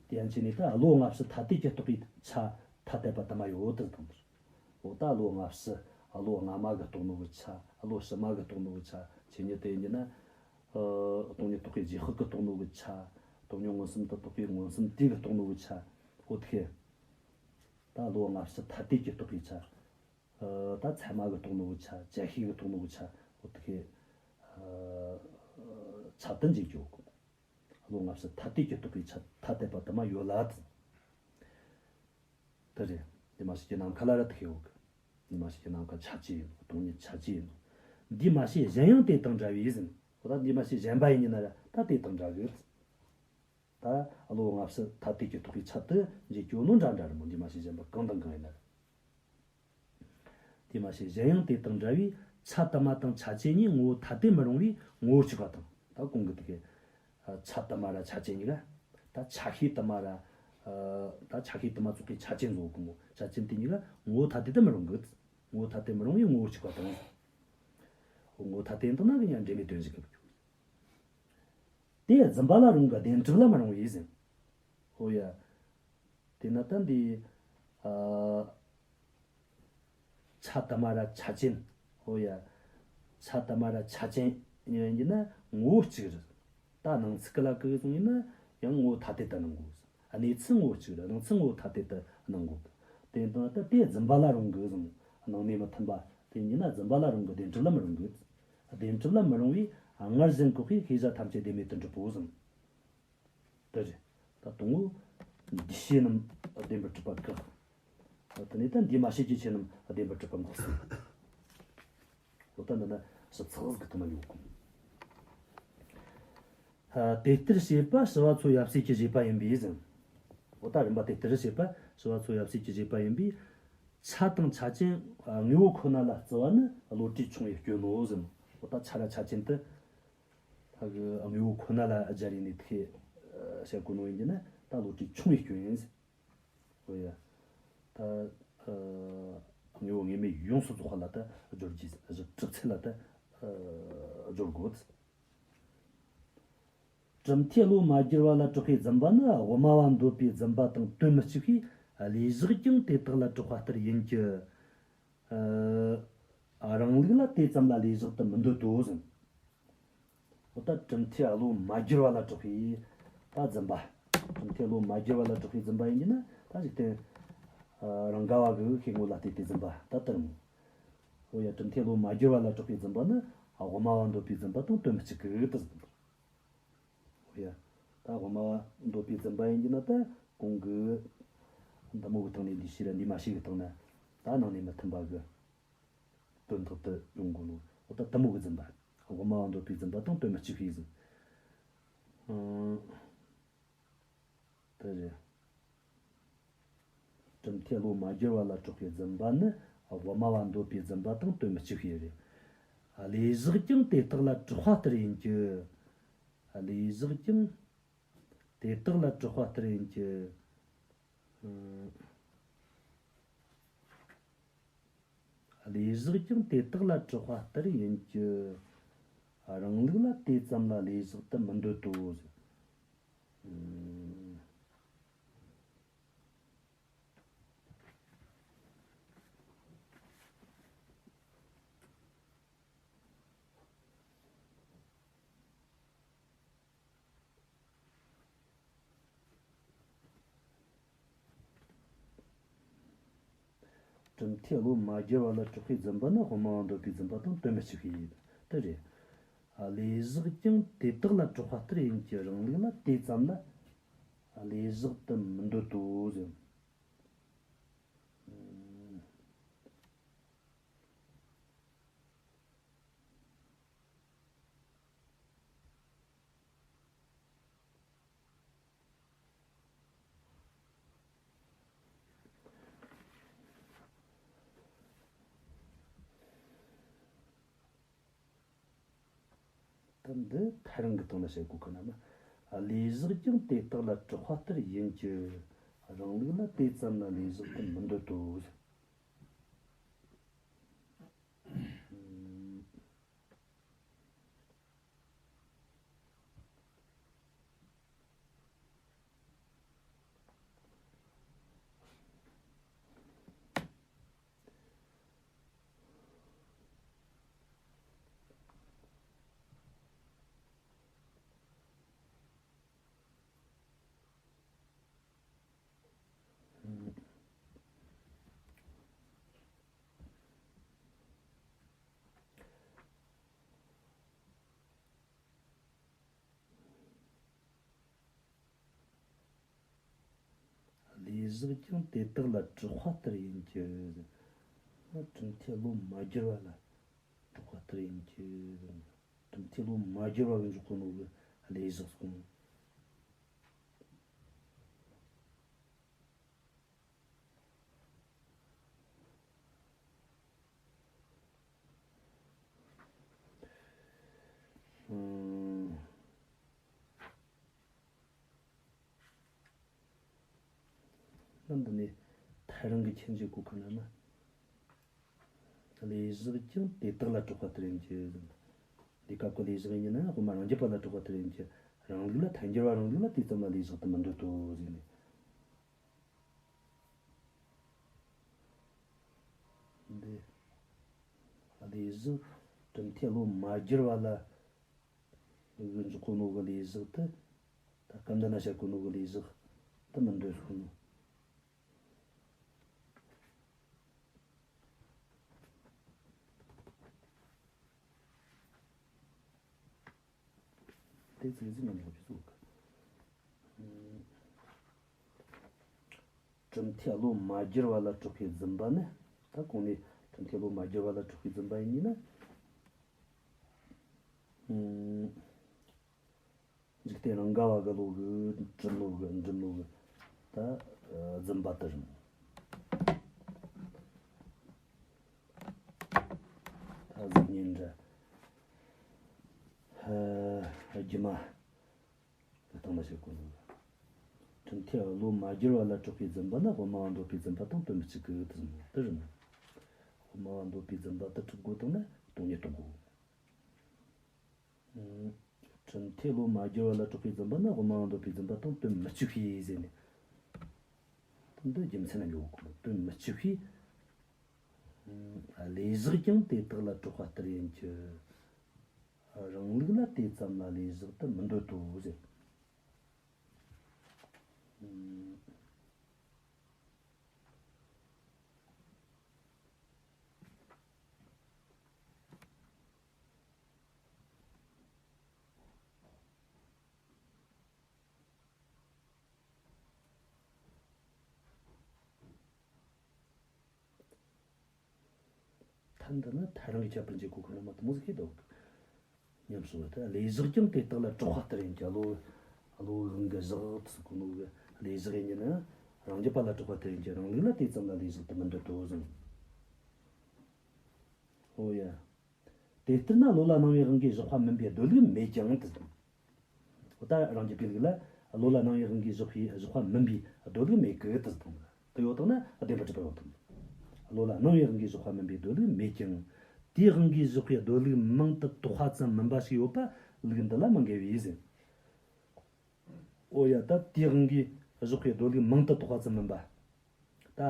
དེ་ཡན་ཆད་ནས་ད་བློ་སྔ་ཕྱི་ཐ་དད་ཀྱིས་རྟོགས་པའི་ཆ་ཐ་དད་པ་དུ་མ་ཡོད་དུ་དང་། འོ་ད་བློ་སྔ་ཕྱི། བློ་སྔ་མ་གིས་རྟོགས་ནོ་གི་ཆ། བློ་ཕྱི་མ་གིས་རྟོགས་ནོ་གི་ཆ། ཆོས་ཉིད་དེ་ཡིན་རྒྱུ་ན། ཨ། སྟོང་ཉིད་རྟོགས་པའི་རྗེས་དཔག་གིས་རྟོགས་ནོ་གི་ཆ། སྟོང་ཉིད་མངོན་སུམ་དུ་རྟོགས་པའི་མངོན་སུམ་དེ་གིས་རྟོགས་ནོ་གི་ཆ། འོ་དེ། ད་བློ་སྔ་ཕྱི་ཐ་དད་ཀྱིས་རྟོགས་པའི་ཆ། ཨ། ད་ཚད་མ་གིས་རྟོགས་ནོ་གི་ཆ། བཅད་ཤེས་ཀྱིས་རྟོགས་ནོ་གི་ཆ། འོ་དེ་ཁའི། ཨ། ཆ་དུ་འཇུག་རྒྱུ། བློ་སྔ་ཕྱི་ཐ་དད་ཀྱིས་རྟོགས་པའི་ཆ་ཐ་དད་པ་དུ་མ་ཡོད་ལ་དེ། དེ་རེད། འདུས་མ་བྱས་ཀྱི་ནམ་མཁའ་ལ་ར་དེ་ཤེས་འོ་གི། འདུས་མ་བྱས་ཀྱི་ནམ་མཁའ་ཆ་བཅས་ཡིན་ནོ། སྟོང་ཉིད་ཆ་བཅས་ཡིན་ནོ། འདུས་མ་བྱས་གཞན་ཡང་དེ་དང་འདྲ་བས་ཟེར། འོ་ད་འདུས་མ་བྱས་གཞན་པ་ཡིན་རྒྱུ་ན་ར་ད་དེ་དང་འདྲ་གི། ད་བློ་སྔ་ཕྱི་ཐ་དད་ཀྱིས་རྟོགས་པའི་ཆ་དུ་འཇུག་རྒྱུ་ནོ་འདྲ་འདྲ་རེད་མོ། འདུས་མ་བྱས་གཞན་པ་གང་དང་གང་ཡིན་ན་ར། འདུས་མ་བྱས་གཞན་ཡང་དེ་དང་འདྲ་བས་ཆ་དུ་མ་དང་ཆ་ཅན་གཉིས་ངོ་བོ་ཐ་དད་མི་རུང་བས་ངོ་བོ་གཅིག་པ་དང་། ད་གོང་གི་དེ་གའི་ཆ་དུ་མ་ར་ཆ་ཅན་གཉིས་ཀ། ད་ཆ་ཤས་དུ་མ་ར། ད་ཆ་ཤས་དུ་མ་ཙོགས་ཀྱི་ཆ་ཅན་ཟེར་གོ་མོ། ཆ་ཅན་དེ་གཉིས་ཀ་ངོ་བོ་ཐ་དད་དུ་མི་རུང་གི། ངོ་བོ་ཐ་དད་མི་རུང་བས་ངོ་བོ་གཅིག་པ་དང་། ངོ་བོ་ཐ་དད་ཡིན་དུས་ན་གི་ཡང་འབྲེལ་མེད་དོན་བཞིན་གི། དེ་བརྫུན་པ་ལ་རུང་གི་བདེན་གྲུབ་ལ་མི་རུང་བས་ཟེར། ཨོ་ཡ། དེས་ན་ད་འདི། ཨ། ཆ་དུ་མ་ར་ཆ་ཅན། ཨོ་ཡ། ཆ་དུ་མ་ར་ཆ་ཅན་ཡིན་ན་ངོ་བོ་གཅིག་རེད། ད་སྣང་ཚུལ་གི་ལ་གི་སོང་ཡིན་ན་ཡང་ངོ་བོ་ཐ་དད་དུ་སྣང་དགོས། གནས་ཚུལ་ངོ་བོ་གཅིག་རེད། སྣང་ཚུལ་ངོ་བོ་ཐ་དད་དུ་སྣང་དགོས། དེ་ཡིན་དུས་ད་དེ་བརྫུན་པ་ལ་རུང་གི་ཟེར། སྣང་གནས་མི་མཐུན་པ་དེ་ཡིན་ན་བརྫུན་པ་ལ་རུང་གི་བདེན་གྲུབ་ལ་མི་རུང་གི། བདེན་གྲུབ་ལ་མི་རུང་བས་སྔར་བཞིན་འགོག་པའི་ཤེས་བྱ་ཐམས་ཅད་བདེན་མེད་དུ་འགྲུབ་བོ་ཟེར། དེ་རེད། ད་དང་པོ་འདུས་བྱས་རྣམས་བདེན་པར་གྲུབ་པ་བཀག་དེ་ནས་ད་འདུས་མ་བྱས་ཀྱི་ཆོས་རྣམས་བདེན་པར་གྲུབ་པ་འགོག་ཟེར། འོ་ད་འདི་ན་ཞིབ་ཚགས་ཟིག་གི་ཐོག་ན་ཡོད་གོ། ཨ། དེ་ལྟར་བྱེད་པ་ཞི་བ་འཚོལ་ཡབ་སྲས་ཀྱི་བཞེད་པ་ཡིན་པས་ཟེར། འོ་ད་རིམ་པ་དེ་ལྟར་བྱེད་པ་ཞི་བ་འཚོལ་ཡབ་སྲས་ཀྱི་བཞེད་པ་ཡིན་པས། ཆ་དང་ཆ་ཅན་དངོས་པོ་ཁོ་ན་ལ་བརྩི་བ་ནི་བློ་གྲོས་ཆུང་བའི་སྐྱོན་ནོ་ཟེར། འོ་ད་ཆ་ར་ཆ་ཅན་དེ། ད་གི་དངོས་པོ་ཁོ་ན་ལ་སྦྱར་ཡིན་ནི་དེ་བཤད་དགོས་ནོ་ཡིན་གྱི་ན་ད་བློ་གྲོས་ཆུང་བའི་སྐྱོན་ཡིན་ཟེར། འོ་ཡ། ད་དངོས་པོ་དངོས་མེད་ཡོངས་སུ་རྫོགས་པ་ལ་ད་སྦྱོར་རྒྱུ་གྲུབ་ཚུལ་ལ་ད་སྦྱོར་དགོས། གྲུབ་མཐས་བློ་མ་བསྒྱུར་བ་ལ་གྲགས་པའི་བརྫུན་པ་ནི་དབུ་མ་བ་འདོད་པའི་བརྫུན་པ་དང་དོན་མི་གཅིག་པས་ལས་བཞག་ཀྱང་དེ་དག་ལ་གྲགས་པ་ལྟར་ཡིན་གྱི། ཨ། རང་ལུགས་ལ་དེ་ཙམ་ལ་ལས་བཞག་ཏུ་མི་འདོད་དོ་ཟེར། འོ་ད་གྲུབ་མཐས་བློ་མ་བསྒྱུར་བ་ལ་གྲགས་པའི་ད་བརྫུན་པ། གྲུབ་མཐས་བློ་མ་བསྒྱུར་བ་ལ་གྲགས་པའི་བརྫུན་པ་ཡིན་གྱི་ན་ད་འཇིག་རྟེན་རང་ག་བ་གི་ཤེས་ངོ་ལ་ལྟོས་ཏེ་བརྫུན་པ་ད་ལྟར་མོ། འོ་ཡ། གྲུབ་མཐས་བློ་མ་བསྒྱུར་བ་ལ་གྲགས་པའི་བརྫུན་པ་ནི་དབུ་མ་བ་འདོད་པའི་བརྫུན་པ་དང་དོན་མི་གཅིག་གི་ད་ཟེར། འོ་ཡ། ད་དབུ་མ་བ་འདོད་པའི་བརྫུན་པ་ཡིན་གྱི་ན་ད་གོང་གི་ འདི་མོ་གི་སྟེང་ནས་འདི་ཤེས་ར་འདི་མ་ཤེས་གི་སྟེང་ན་ད་ནང་ནས་མི་མཐུན་པ་གི་དོན་དག་ཏུ་ཡོང་གོ་ནོ། འོ་ད་དེ་མོ་གི་རྫུན་པ། དབུ་མ་པ་འདོད་པའི་རྫུན་པ་དང་དོན་མི་གཅིག་པའི་རྫུན། ཨང་། དེ་རེད། གྲུབ་མཐས་བློ་མ་བསྒྱུར་བ་ལ་གྲགས་པའི་རྫུན་པ་ནི་དབུ་མ་པ་འདོད་པའི་རྫུན་པ་དང་དོན་མི་གཅིག་པའི་རེད། ལས་བཞག་ཀྱང་དེ་དག་ལ་གྲགས་པ་ལྟར་ཡིན་གྱི། ལས་བཞག་ཀྱང་དེ་དག་ལ་གྲགས་པ་ལྟར་ཡིན་གྱི། ལས་བཞག་ཀྱང་དེ་དག་ལ་གྲགས་པ་ལྟར་ཡིན་གྱི། རང་ལུགས་ལ་དེ་ཙམ་ལ་ལས་བཞག་ཏུ་མི་འདོད་དོ་ཟེར། གྲུབ་མཐས་བློ་མ་བསྒྱུར་བ་ལ་གྲགས་པའི་རྫུན་པ་ནི་དབུ་མ་པ་འདོད་པའི་རྫུན་པ་དང་དོན་མི་གཅིག་པའི་ཡིན། དེ་རེད། ལས་བཞག་ཀྱང་དེ་དག་ལ་གྲགས་པ་ལྟར་ཡིན་གྱི་རང་ལུགས་ལ་དེ་ཙམ་ལ་ལས་བཞག་ཏུ་མི་འདོད་དོ་ཟེར། ད་འདི་ཐལ་རང་གི་སྟེང་ན་བཤད་དགོས་ཁོ་ན་མ། ལས་བཞག་ཀྱང་དེ་དག་ལ་གྲགས་པ་ལྟར་ཡིན་གྱི། རང་ལུགས་ལ་དེ་ཙམ་ལ་ལས་བཞག་ཏུ་མི་འདོད་དོ། ལས་བཞག་ཀྱང་དེ་དག་ལ་གྲགས་པ་ལྟར་ཡིན་གྱི། གྲུབ་མཐས་བློ་མ་བསྒྱུར་བ་ལ་གྲགས་པ་ལྟར་ཡིན་གྱི། གྲུབ་མཐས་བློ་མ་བསྒྱུར་བ་གི་འཇོག་གོ་ནོ་གི་ལས་བཞག་སོང་། ཨང་། ནམ་དུ་ནས་ཐལ་རང་གི་ཁྱད་འབྱེད་གོ་ཁ་ན་མ། ལས་བཞག་ཀྱང་དེ་དག་ལ་གྲགས་པ་ལྟར་ཡིན་གྱི། འདི་སྐབས་ཀྱི་ལས་བཞག་ཡིན་ན་དབུ་མ་རང་རྒྱུད་པ་ལ་གྲགས་པ་ལྟར་ཡིན་གྱི། རང་ལུགས་ལ་ཐལ་འགྱུར་བ་རང་ལུགས་ལ་དེ་ཙམ་ལ་ལས་བཞག་ཏུ་མི་འདོད་དོ་ཟེར་ནས། འདི་ལས་བཞག་གྲུབ་མཐས་བློ་མ་བསྒྱུར་བ་ལ་གི་འཇོག་གོ་ནོ་གི་ལས་བཞག་དེ། ད་སྐབས་འདི་ན་བཤད་གོ་ནོ་གི་ལས་བཞག་དེ་མི་འདོད་གོ་ནོ། དེ་ཚིག་ཟིན་མ་ཉོག་པའི་ཚུལ། གྲུབ་མཐས་བློ་མ་བསྒྱུར་བ་ལ་གྲགས་པའི་རྫུན་པ་ནི། ད་གོང་ནས་གྲུབ་མཐས་བློ་མ་བསྒྱུར་བ་ལ་གྲགས་པའི་རྫུན་པ་ཡིན་ན། འཇིག་རྟེན་རང་ག་བ་གི་བློ་གི་གྲུབ་ནོ་གི་འགྲུབ་ནོ་གི་ད་རྫུན་པ་དེ་རེད། ད་གཟུགས་བརྙན་འདྲ་སྒྱུ་མ་དེ་སྟེང་ན་བཤད་གོ་ནོ་གི། གྲུབ་མཐས་བློ་མ་བསྒྱུར་བ་ལ་གྲགས་པའི་རྫུན་པ་ནི་དབུ་མ་པ་འདོད་པའི་རྫུན་པ་དང་དོན་མི་གཅིག་གི་དེ་རེད་མོ། དེ་རེད་མོ། དབུ་མ་པ་འདོད་པའི་རྫུན་པ་དེ་གྲུབ་དགོས་དང་ན་སྟོང་ཉིད་སྟོང་དགོས། གྲུབ་མཐས་བློ་མ་བསྒྱུར་བ་ལ་གྲགས་པའི་རྫུན་པ་ནི་དབུ་མ་པ་འདོད་པའི་རྫུན་པ་དང་དོན་མི་གཅིག་པའི་ཟེར་ནས། དེ་འདི་རྒྱུ་མཚན་ཡོད་གོ། དོན་མི་གཅིག་པའི། ལས་བཞག་ཀྱང་དེ་དག་ལ་གྲགས་པ་ལྟར་ཡིན་གྱི། རང་ལུགས་ལ་དེ་ཙམ་ལ་ལས་བཞག་ཏུ་མི་འདོད་དོ་ཟེར། ཐ་འདི་ནི་ཐལ་རང་གི་ཁྱད་པར་འབྱེད་གོ་གི་རང་མ་དེ་མོ་ཟིག་གི་འདུག་ཉམས་སོང་བ་ད་ལས་བཞག་ཀྱང་དེ་དག་ལ་གྲགས་པ་ལྟར་ཡིན་གྱི། བློ་བློ་དབང་གི་བཞག་ཟེར་གོ་ནོ་གི་ལས་བཞག་ཡིན་གྱི་ན་རང་རྒྱུད་པ་ལ་གྲགས་པ་ལྟར་ཡིན་གྱི་རང་ལུགས་ལ་དེ་ཙམ་ལ་ལས་བཞག་ཏུ་མི་འདོད་དོ་ཟེར། ཨོ་ཡ། དེ་ལྟར་ན་བློ་ལ་སྣང་བའི་དབང་གིས་བཞག་པ་མིན་པའི་སྡོད་ལུགས་མེད་ཀྱང་དེ། ད་རང་རྒྱུད་པའི་ལུགས་ལ་བློ་ལ་སྣང་བའི་དབང་གིས་བཞག་པའི་བཞག་པ་མིན་པའི་སྡོད་ལུགས་མེད་ཀི་དེ་དང་། དེ་ཡོད་དང་ན་བདེན་པར་གྲུབ་པ་ཡོད་དང་། བློ་ལ་སྣང་བའི་དབང་གིས་བཞག་པ་མིན་པའི་སྡོད་ལུགས་མེད་ཀྱང་། དེའི་དབང་གིས་བཞག་པའི་སྡོད་ལུགས་མིང་དུ་བཏགས་པ་ཙམ་མིན་པ་ཞིག་ཡོད་པ་ལུགས་འདི་ལ་མི་འགལ་བས་ཟེར། ཨོ་ཡ། ད་དེའི་དབང་གིས་བཞག་པའི་སྡོད་ལུགས་མིང་དུ་བཏགས་པ་ཙམ་མིན་པ། ད་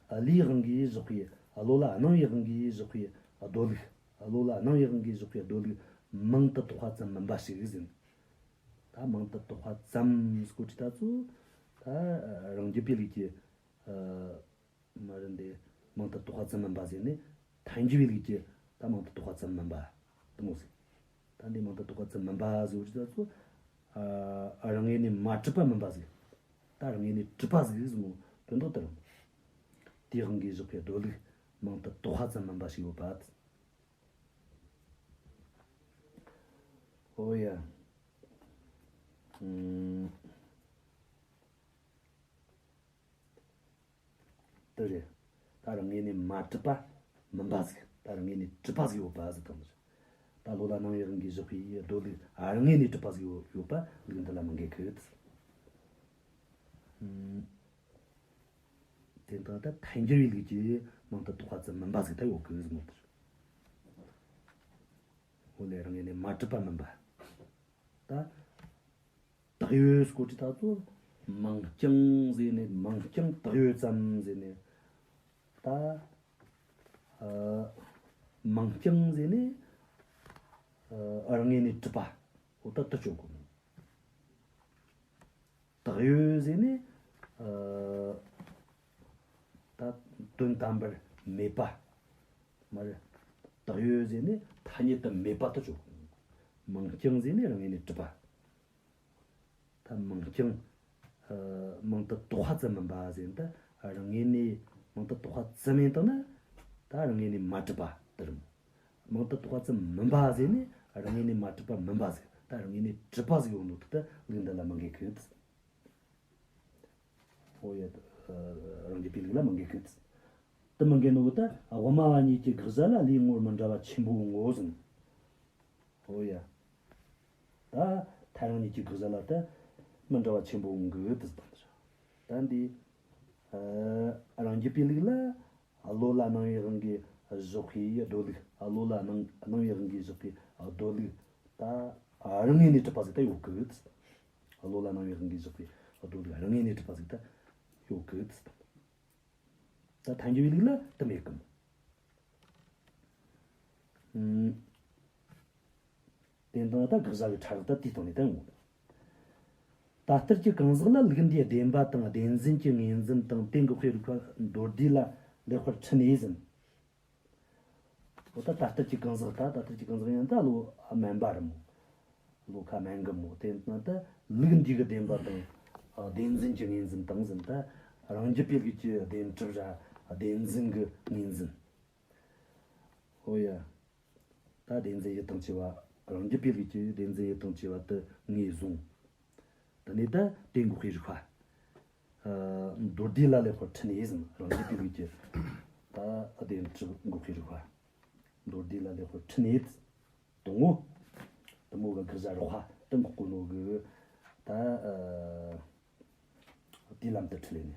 བློའི་དབང་གིས་བཞག་པའི་བློ་ལ་སྣང་བའི་དབང་གིས་བཞག་པའི་སྡོད་ལུགས། བློ་ལ་སྣང་བའི་དབང་གིས་བཞག་པའི་སྡོད་ལུགས་མིང་དུ་བཏགས་པ་ཙམ་མིན་པ་ཞིག་ཟེར། ད་མིང་དུ་བཏགས་པ་ཙམ་ཟེར་གོ་དུས་ད་ཚོ། ད་རང་རྒྱུད་པའི་ལུགས་ཀྱི་མ་རེད་འདི། མིང་དུ་བཏགས་པ་ཙམ་མིན་པ་ཟེར་ནས་ཐལ་འགྱུར་བའི་ལུགས་ཀྱི་ད་མིང་དུ་བཏགས་པ་ཙམ་མིན་པ་དེ་མོ་ཟེར། ད་འདི་མིང་དུ་བཏགས་པ་ཙམ་མིན་པ་ཟེར་བ་ཅིག་ད་ཚོ། ཨ། རང་ངོས་ནས་མ་གྲུབ་པ་མིན་པ་ཟིག་ད་རང་ངོས་ནས་གྲུབ་པ་ཟིག་ཟེར་ནོ་དོན་དག་དེ་རེད། དེའི་དབང་གིས་བཞག་པའི་སྡོད་ལུགས་མིང་དུ་བཏགས་པ་ཙམ་མིན་པ་ཞིག་ཡོད་པ། ཨོ་ཡ། ཨུམ། དེ་རེད། ད་རང་ངོས་ནས་མ་གྲུབ་པ་མིན་པ་ཟིག་ད་རང་ངོས་ནས་གྲུབ་པ་ཟིག་ཡོད་པ་ཟེར་དང་། ད་བློ་ལ་སྣང་བའི་དབང་གིས་བཞག་པའི་སྡོད་ལུགས་རང་ངོས་ནས་གྲུབ་པ་ཟིག་ཡོད་ཡོད་པ་ལུགས་འདི་ལ་མི་འགལ་གི། ཨུམ། དེ་ལྟར་ད་ཐལ་འགྱུར་བའི་ལུགས་ཀྱི་མིང་དུ་བཏགས་པ་ཙམ་མིན་པ་ཟིག་ད་ཡོད་གི་ཟེར་ནོ་དེ་རེད། འོ་ལས་རང་ངོས་ནས་མ་གྲུབ་པ་མིན་པ། ད། བཏགས་ཡོད་ཟེར་གོ་དུས་ད་ཚོ། མིང་རྐྱང་ཟེར་ནས་མིང་རྐྱང་བཏགས་ཡོད་ཙམ་ཟེར་ནས། ད། ཨ། མིང་རྐྱང་ཟེར་ནས། ཨ། རང་ངོས་ནས་གྲུབ་པ། འོ་ད་དེ་ཆོག་གོ། བཏགས་ཡོད་ཟེར་ནས། ཨ། ད་དོན་དམ་པར་མེད་པ། མ་རེད། བཏགས་ཡོད་ཟེར་ནས་ཐ་སྙད་དུ་མེད་པ་དེ་ཆོག་མིང་རྐྱང་ཟེར་ནས་རང་ངོས་ནས་གྲུབ་པ། ད་མིང་རྐྱང་། ཨ། མིང་དུ་བཏགས་པ་ཙམ་མིན་པ་ཟེར་ན་ད་རང་ངོས་ནས་མིང་དུ་བཏགས་པ་ཙམ་ཡིན་དང་ན། ད་རང་ངོས་ནས་མ་གྲུབ་པ་དེ་རེད། མིང་དུ་བཏགས་པ་ཙམ་མིན་པ་ཟེར་ནས་རང་ངོས་ནས་མ་གྲུབ་པ་མིན་པ་ཟེར། ད་རང་ངོས་ནས་གྲུབ་པ་ཟིག་ཡོད་ནོ་དེ་ད་ལུགས་འདི་ལ་མི་འགལ་གི། ཨོ་ཡ། ཨ། རང་རྒྱུད་པའི་ལུགས་ལ་མི་འགལ་གི། དེ་མི་འགལ་ནོ་གི་ད་དབུ་མ་བ་གཉིས་ཀྱི་དགག་བྱ་ལ་ལུས་ངོར་མི་འདྲ་བ་ཆེན་པོ་ངོ་ཟེར། ཨོ་ཡ། ད་ཐལ་རང་གཉིས་ཀྱི་དགག་བྱ་ལ་ད་མི་འདྲ་བ་ཆེན་པོ་འོང་གི་དེ་དང་། ད་འདི། ཨ། རང་རྒྱུད་པའི་ལུགས་ལ་བློ་ལ་སྣང་བའི་དབང་གིས་བཞག་པའི་སྡོད་ལུགས། བློ་ལ་སྣང་སྣང་བའི་དབང་གིས་བཞག་པའི་སྡོད་ལུགས་ད་རང་ངོས་ནས་གྲུབ་པ་ཟིག་ད་ཡོད་གི། བློ་ལ་སྣང་བའི་དབང་གིས་བཞག་པའི་སྡོད་ལུགས་རང་ངོས་ནས་གྲུབ་པ་ཟིག་ད་ཡོད་གི། ད་ཐལ་འགྱུར་བའི་ལུགས་ལ་དེ་མེད་གི། ཨུམ། དེ་འདྲ་ད་དགག་བྱ་གི་ཕྲ་རགས་ད་དེའི་སྟེང་ནས་བསྟན་འོང་། ད་ལྟར་གྱི་གང་ཟག་ལ་ལུགས་འདིའི་བདེན་པ་དང་བདེན་འཛིན་གྱི་ངོས་འཛིན་དང་དེ་འགོག་པའི་རིགས་པ་མདོར་བསྡུས་ལ་ལེགས་པར་ཁྲིད་ནས་ཟིན། འོ་ད་ད་ལྟར་གྱི་གང་ཟག་ད་ད་ལྟར་གྱི་གང་ཟག་ཡང་ད་བློ་དམན་པ་རེད་མོ། བློ་ཁ་དམན་གི་མོ། དེ་ན་ད་ལུགས་འདི་གི་བདེན་པ་དང་། ཨ། བདེན་འཛིན་གྱི་ངོས་འཛིན་དང་ཟིན། ད་རང་རྒྱུད་པའི་ལུགས་ཀྱི་བདེན་གྲུབ་ར་བདེན་འཛིན་གྱི་ངོས་འཛིན། ཨོ་ཡ། ད་བདེན་འཛིན་ཡུལ་དང་བཅས་པ། རང་རྒྱུད་པའི་ལུགས་ཀྱི་བདེན་འཛིན་ཡུལ་དང་བཅས་པ་དེ་ངོས་བཟུང་། དེ་ནས་ད་དེ་འགོག་པའི་རིགས་པ། ཨ། མདོར་བསྡུས་ལ་ལེགས་པར་ཁྲིད་ནས་ཟིན། རང་རྒྱུད་པའི་ལུགས་ཀྱི་ད་བདེན་གྲུབ་འགོག་པའི་རིགས་པ། མདོར་བསྡུས་ལ་ལེགས་པར་ཁྲིད་ནས་དང་པོ། དེ་མོ་གི་དགག་བྱ་རིགས་པ་དེ་འགོག་གོ་ནོ་གི་ད། ཨ། དེའི་ལམ་དུ་ཁྲིད་ལས་ནས།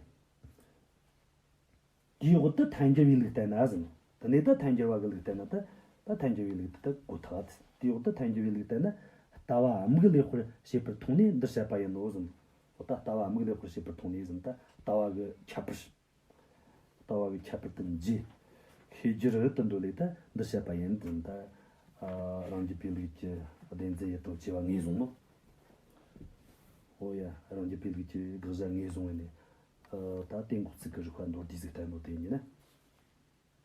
དེའི་འོག་ཏུ་ཐལ་འགྱུར་བའི་ལུགས་བསྟན་ན་ཟིན། དེ་ནས་ད་ཐལ་འགྱུར་བ་གི་ལུགས་བསྟན་ན་ད། ད་ཐལ་འགྱུར་བའི་ལུགས་དེ་ད་གོ་ཐག་ཚིག་དེའི་འོག་ཏུ་ཐལ་འགྱུར་བའི་ལུགས་བསྟན་ན། ལྟ་བ་དམིགས་ལེགས་པར་བྱེད་པར་མཐོང་ནས་འདིར་བཤད་པ་ཡིན་ནོ་ཟིན། འོ་ད་ལྟ་བ་དམིགས་ལེགས་པར་བྱེད་པར་མཐོང་ནས་ཟིན། ད་ལྟ་བ་གི་ཁྱད་པར། ལྟ་བ་གི་ཁྱད་པར་དུ་འབྱེད། ཤེས་རྒྱུར་དུ་འདོད་ལས་ད་འདིར་བཤད་པ་ཡིན་ཟིན། ད། ཨ། རང་རྒྱུད་པའི་ལུགས་ཀྱི་བདེན་འཛིན་ཡུལ་དང་བཅས་པ་ངོས་བཟུང་ནོ། འོ་ཡ། རང་རྒྱུད་པའི་ལུགས་ཀྱི་དགག་བྱ་ངོས་བཟུང་བས་ནས། ཨ། ད་དེ་འགོག་ཚུལ་གྱི་རིགས་པ་མདོར་བསྡུས་ཟིག་བསྟན་ནོ་དེ་ཡིན་ན།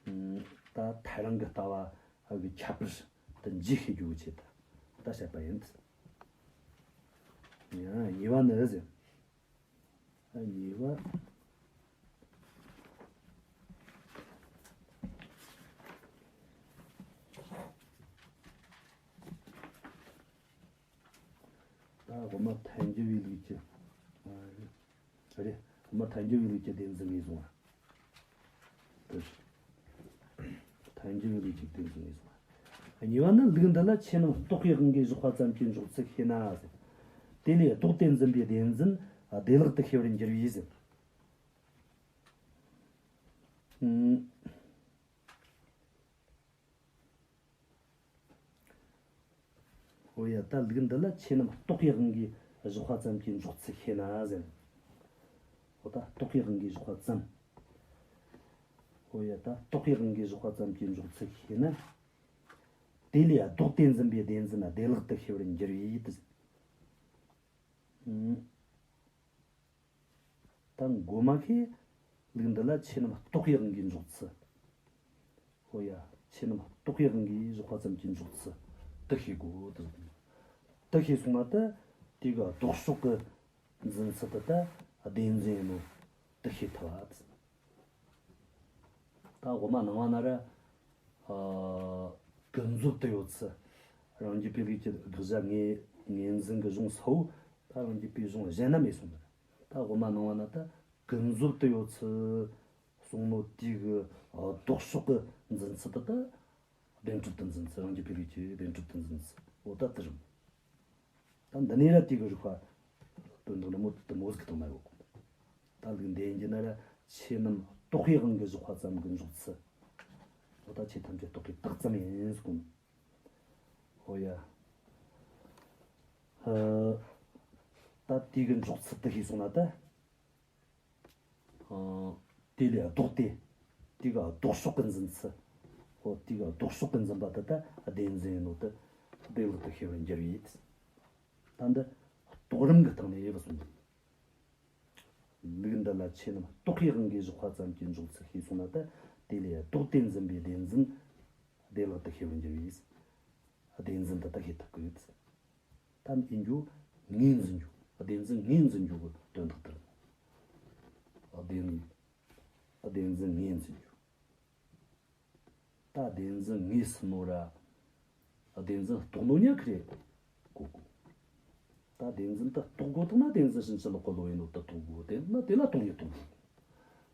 ཨ། ད་ཐལ་རང་གི་ལྟ་བ་གི་ཁྱད་པར་དུ་འབྱེད་ཤེས་རྒྱུ་གི་ཆེད་དུ་ད་བཤད་པ་ཡིན། ཡང་གཉིས་པ་ནི་ཟེར། ཨ། གཉིས་པ། དབུ་མ་ཐལ་འགྱུར་བའི་ལུགས་ཀྱི། ཨ། རེད། དབུ་མ་ཐལ་འགྱུར་བའི་ལུགས་ཀྱི་བདེན་འཛིན་ངོས་བཟུང་བ། དེ། ཐལ་འགྱུར་བའི་ལུགས་ཀྱི་བདེན་འཛིན་ངོས་བཟུང་བ། གཉིས་པ་ནི། ལུགས་འདི་ལ་ཆོས་རྣམས་རྟོག་པས་དབང་གིས་བཞག་པ་ཙམ་གྱིས་འཇོག་ཚུལ་ཤེ་ན་ཟེར། དེ་ལས་ལྡོག་སྟེ་འཛིན་པའི་བདེན་འཛིན་བདེ་བླག་ཏུ་ཤེས་པར་འགྱུར་བས་ཟེར། ཨུམ། འོ་ཡ། ད་ལུགས་འདི་ལ་ཆོས་རྣམས་རྟོག་པའི་དབང་གིས་བཞག་པ་ཙམ་གྱིས་འཇོག་ཚུལ་ཤེ་ན་ཟེར། འོ་ད་རྟོག་པའི་དབང་གིས་བཞག་པ་ཙམ། འོ་ཡ། ད་རྟོག་པའི་དབང་གིས་བཞག་པ་ཙམ་གྱིས་འཇོག་ཚུལ་ཤེ་ན། དེ་ལས་ལྡོག་སྟེ་འཛིན་པའི་བདེན་འཛིན་བདེ་བླག་ཏུ་ཤེས་པར་འགྱུར་བས་དེ། ཨུམ། ད་མགོ་མ་ཁེ། ལུགས་འདི་ལ་ཆོས་རྣམས་རྟོག་པའི་དབང་གིས་འཇོག་ཚུལ། ཨོ་ཡ། ཆོས་རྣམས་རྟོག་པའི་དབང་གིས་བཞག་པ་ཙམ་གྱིས་འཇོག་ཚུལ་དེ་ཤེས་དགོས་དེ། དེ་ཤེས་སོང་ན་ད་དེ་གི་ལྡོག་ཕྱོགས་ཀྱི་འཛིན་ཚུལ་དེ་ད་བདེན་འཛིན་ཡིན་ནོ་དེ་ཤེས་ཐུབ་པ་དེ། ད་དབུ་མ་སྣང་བ་ན་ར། ཨ། ཀུན་རྫོབ་ཏུ་ཡོད་ཚུལ། རང་རྒྱུད་པའི་ལུགས་ཀྱི་དགག་བྱ་ངོས་ངོས་འཛིན་གྱི་གཞུང་ས་བོ་ད་རང་རྒྱུད་པའི་གཞུང་གཞན་ན་མེད་སོང་ནི་རེད། ད་དབུ་མ་སྣང་བ་ན་ད་ཀུན་རྫོབ་ཏུ་ཡོད་ཚུལ་གསུངས་ནོ་དེ་གི་ལྡོག་ཕྱོགས་ཀྱི་འཛིན་ཚུལ་དེ་ད་བདེན་གྲུབ་ཏུ་འཛིན་ཚུལ། རང་རྒྱུད་པའི་ལུགས་ཀྱི་བདེན་གྲུབ་ཏུ་འཛིན་ཚུལ་འོ་ད་དེ་རེད། ད་འདི་ནས་ར་དེ་གི་རིགས་པ་དོན་དག་འདྲ་མོ་དེ་མོ་ཟིག་གི་སྟེང་ན་ཡོད་གོ། ད་ལུགས་འདི་ཡིན་རྒྱུ་ན་ར་ཆོས་རྣམས་རྟོག་པའི་དབང་གིས་བཞག་པ་ཙམ་གྱིས་འཇོག་ཚུལ། འོ་ད་ཆོས་ཐམས་ཅད་རྟོག་གེའི་རྟགས་ཙམ་ཡིན་ཟེར་གོ། ཨོ་ཡ། ཨ། ད་དེ་གི་འཇོག་ཚུལ་དེ་ཤེས་སོང་ན་ད། ཨ། དེ་ལས་ལྡོག་སྟེ། དེ་གི་ལྡོག་ཕྱོགས་ཀྱི་འཛིན་ཚུལ། ཨོ་དེ་གི་ལྡོག་ཕྱོགས་ཀྱི་འཛིན་པ་དེ་ད་བདེན་འཛིན་ཡིན་ནོ་དེ་བདེ་བླག་ཏུ་ཤེས་པར་འགྱུར་བས། ད་འདི་རྟོགས་རིམ་གྱི་སྟེང་ནས་ཡོད་པ་སོང་། ལུགས་འདི་ལ་ཆོས་རྣམས་རྟོག་པའི་དབང་གིས་བཞག་པ་ཙམ་གྱིས་འཇོག་ཚུལ་ཤེས་སོང་ན་ད་དེ་ལས་ལྡོག་སྟེ་འཛིན་པའི་བདེན་འཛིན་བདེ་བླག་ཏུ་ཤེས་པར་འགྱུར་བས། བདེན་འཛིན་དེ་ད་ཤེས་ཐུབ་ཀྱི་ཡོད། ད་ཡིན་རྒྱུ་ངོས་འཛིན་རྒྱུ། བདེན་འཛིན་ངོས་འཛིན་རྒྱུ་གི་དོན་དག་དེ་རེད། བདེན། བདེན་འཛིན་ངོས་འཛིན་རྒྱུ། ད་བདེན་འཛིན་ངོས་ཟིན་ནོ་ར། བདེན་འཛིན་རྟོགས་ནོ་ཉག་གི་རེད། གོ་གོ། ད་བདེན་འཛིན་དེ་རྟོགས་དགོས་ཐུག་ན་བདེན་འཛིན་ཕྱིན་ཅི་ལོག་གི་བློ་ཡིན་ནོ་དེ་རྟོགས་དགོས། དེ་ན་དེ་ལ་སྟོང་ཉིད་སྟོང་དགོས།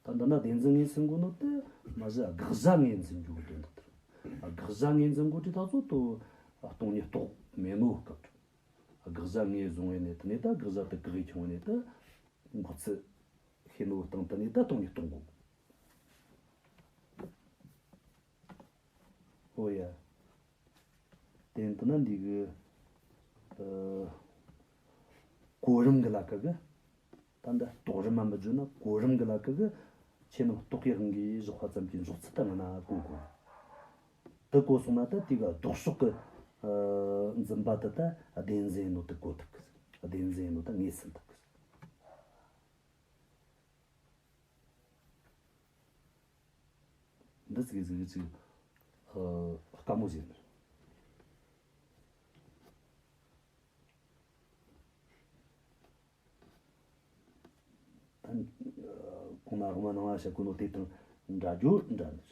ད་འདི་ན་བདེན་འཛིན་ངོས་ཟིན་དགོས་ནོ་དེ་མ་གཞི་དགག་བྱ་ངོས་འཛིན་རྒྱུ་གི་དོན་དག་དེ་རེད། དགག་བྱ་ངོས་འཛིན་དགོས་དུས་ད་ཚོད་དུ་སྟོང་ཉིད་རྟོགས་མེད་ནོ་སྐབས་དུ། དགག་བྱ་ངོས་བཟུང་བའི་གནས་དེ་ནས་ད་དགག་བྱ་དེ་དགག་ཡིག་ཆུང་བའི་གནས་དེ། འགོག་ཚུལ་ཤེས་ནོ་སྟེང་དེ་ནས་ད་སྟོང་ཉིད་སྟོང་དགོས། ཨོ་ཡ། དེ་ཡིན་ན་འདི་གི། ཨ། གོ་རིམ་གི་ལ་ཁ་གི། ད་འདི་རྟོགས་རིམ་མ་མི་བརྗོད་ན་གོ་རིམ་གི་ལ་ཁ་གི། ཆོས་རྣམས་རྟོག་པའི་དབང་གིས་བཞག་པ་ཙམ་གྱིས་འཇོག་ཚུལ་ད་ང་ན་གོ་དགོས། དེ་གོ་སོང་ན་ད་དེ་གི་ལྡོག་ཕྱོགས་ཀྱི། ཨ། འཛིན་པ་དེ་ད་བདེན་འཛིན་ཡིན་ནོ་དེ་གོ་ཐུབ་གི། བདེན་འཛིན་ཡིན་ནོ་ད་ངོས་ཟིན་ཐུབ་གི། འདི་ཙིག་གེ་ཙིག་གེ་ཅིག་ཨ། དཀའ་མོ་ཟིག་ཡིན། ད་གོང་ན་དབུ་མ་སྣང་བ་བཤད་གོ་ནོ་དེ་དང་འདྲ་རྒྱུ་འདྲ་ནི་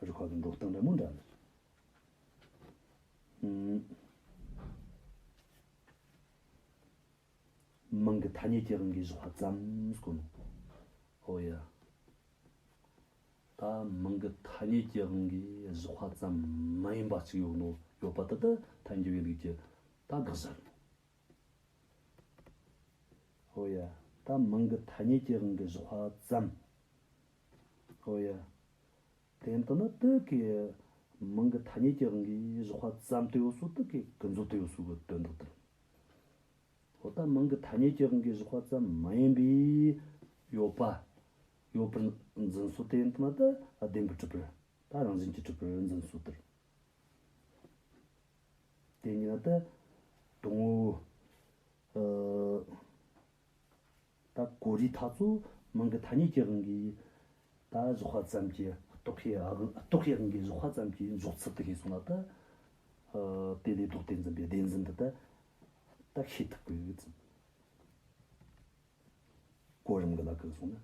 རེད། རིགས་པ་གི་འགྲོ་སྟངས་འདྲ་མོ་འདྲ་ནི་རེད། ཨུམ། མིང་གི་ཐ་སྙད་ཀྱི་དབང་གིས་བཞག་པ་ཙམ་ཟེར་གོ་ནོ། ཨོ་ཡ། ད་མིང་གི་ཐ་སྙད་ཀྱི་དབང་གིས་བཞག་པ་ཙམ་མ་ཡིན་པ་གཅིག་ཡོད་ནོ་ཡོད་པ་དེ་ད་ཐལ་འགྱུར་བའི་ལུགས་ཀྱི་ད་དགག་བྱ་རེད། ཨོ་ཡ། ད་མིང་གི་ཐ་སྙད་ཀྱི་དབང་གིས་བཞག་པ་ཙམ། ཨོ་ཡ། དེ་ལྟ་ན་དེ་གི་མིང་གི་ཐ་སྙད་ཀྱི་དབང་གིས་བཞག་པ་ཙམ་དེ་ཡོད་སོ་དེ་གི་ཀུན་རྫོབ་ཏུ་ཡོད་སོ་གི་དོན་དག་དེ་རེད། འོ་ད་མིང་གི་ཐ་སྙད་ཀྱི་དབང་གིས་བཞག་པ་ཙམ་མ་ཡིན་པའི་ཡོད་པ། ཡོད་པར་འཛིན་སོ་དེ་ཡིན་ན་ད་བདེན་པར་གྲུབ་པར་ད་རང་བཞིན་གྱིས་གྲུབ་པར་འཛིན་སོ་དེར། དེ་ཉིད་ད་དང་པོ། ཨ། ད་གོ་རིམ་ཐག་ཚོ་མིང་གི་ཐ་སྙད་ཀྱི་དབང་གིས་ད་བཞག་པ་ཙམ་གྱིས་རྟོག་པའི་དབང་རྟོག་པའི་དབང་གིས་བཞག་པ་ཙམ་གྱིས་འཇོག་ཚུལ་དེ་ཤེས་སོང་ན་ད། ཨ། དེ་ལས་ལྡོག་སྟེ་འཛིན་པའི་བདེན་འཛིན་འདི་ད་ད་ཤེས་ཐུབ་ཀྱི་ཡོད་ཙམ། གོ་རིམ་གྱི་ལ་ཁ་སོང་ན།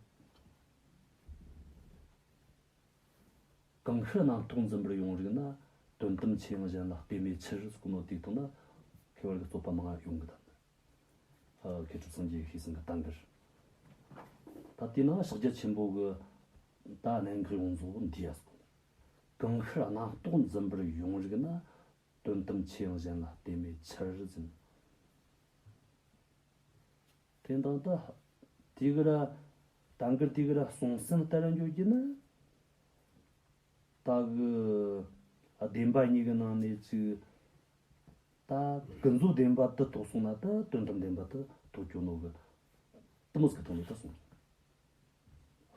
གང་ཤར་རྣམ་རྟོག་འཛིན་པར་ཡོང་རིགས་ན། དོན་དམ་ཆོས་དབྱིངས་གཞན་ལ་ལྟོས་མེད་ཕྱིར་ཟེར་གོ་ནོ་དེའི་ཐོག་ན་ཤེས་པར་གྱི་རྩོད་པ་མང་ང་ཡོང་གི་ད། མཁས་གྲུབ་སངས་རྒྱས་ཤེས་གསུམ་གྱི་བསྟན་བཅོས། ད་དེའི་ནང་ཕྱག་རྒྱ་ཆེན་པོ་གི་ད་གནད་འགག་ཡོངས་རྫོགས་འདི་ཡ་ཟེར། གང་ཤར་རྣམ་རྟོག་འཛིན་པར་ཡོང་རིགས་ན། དོན་དམ་ཆོས་དབྱིངས་གཞན་ལ་བརྟེན་མེད་ཕྱིར་ཟེར། དེ་འདྲ་ད་དེ་གི་ར་བསྟན་བཅོས་དེ་གི་ར་གསུང་གསལ་ལྟར་འགྱོ་རྒྱུ་ན། ད་གི་བདེན་པ་གཉིས་ཀྱི་ནང་ནས་ཅིག་ད་ཀུན་རྫོབ་བདེན་པ་དེ་རྟོགས་སོང་ན་ད་དོན་དམ་བདེན་པ་དེ་རྟོགས་རྒྱུ་ནོ་གི་དེ་མོ་ཟིག་གི་ཐོག་ནས་ད་སོང་།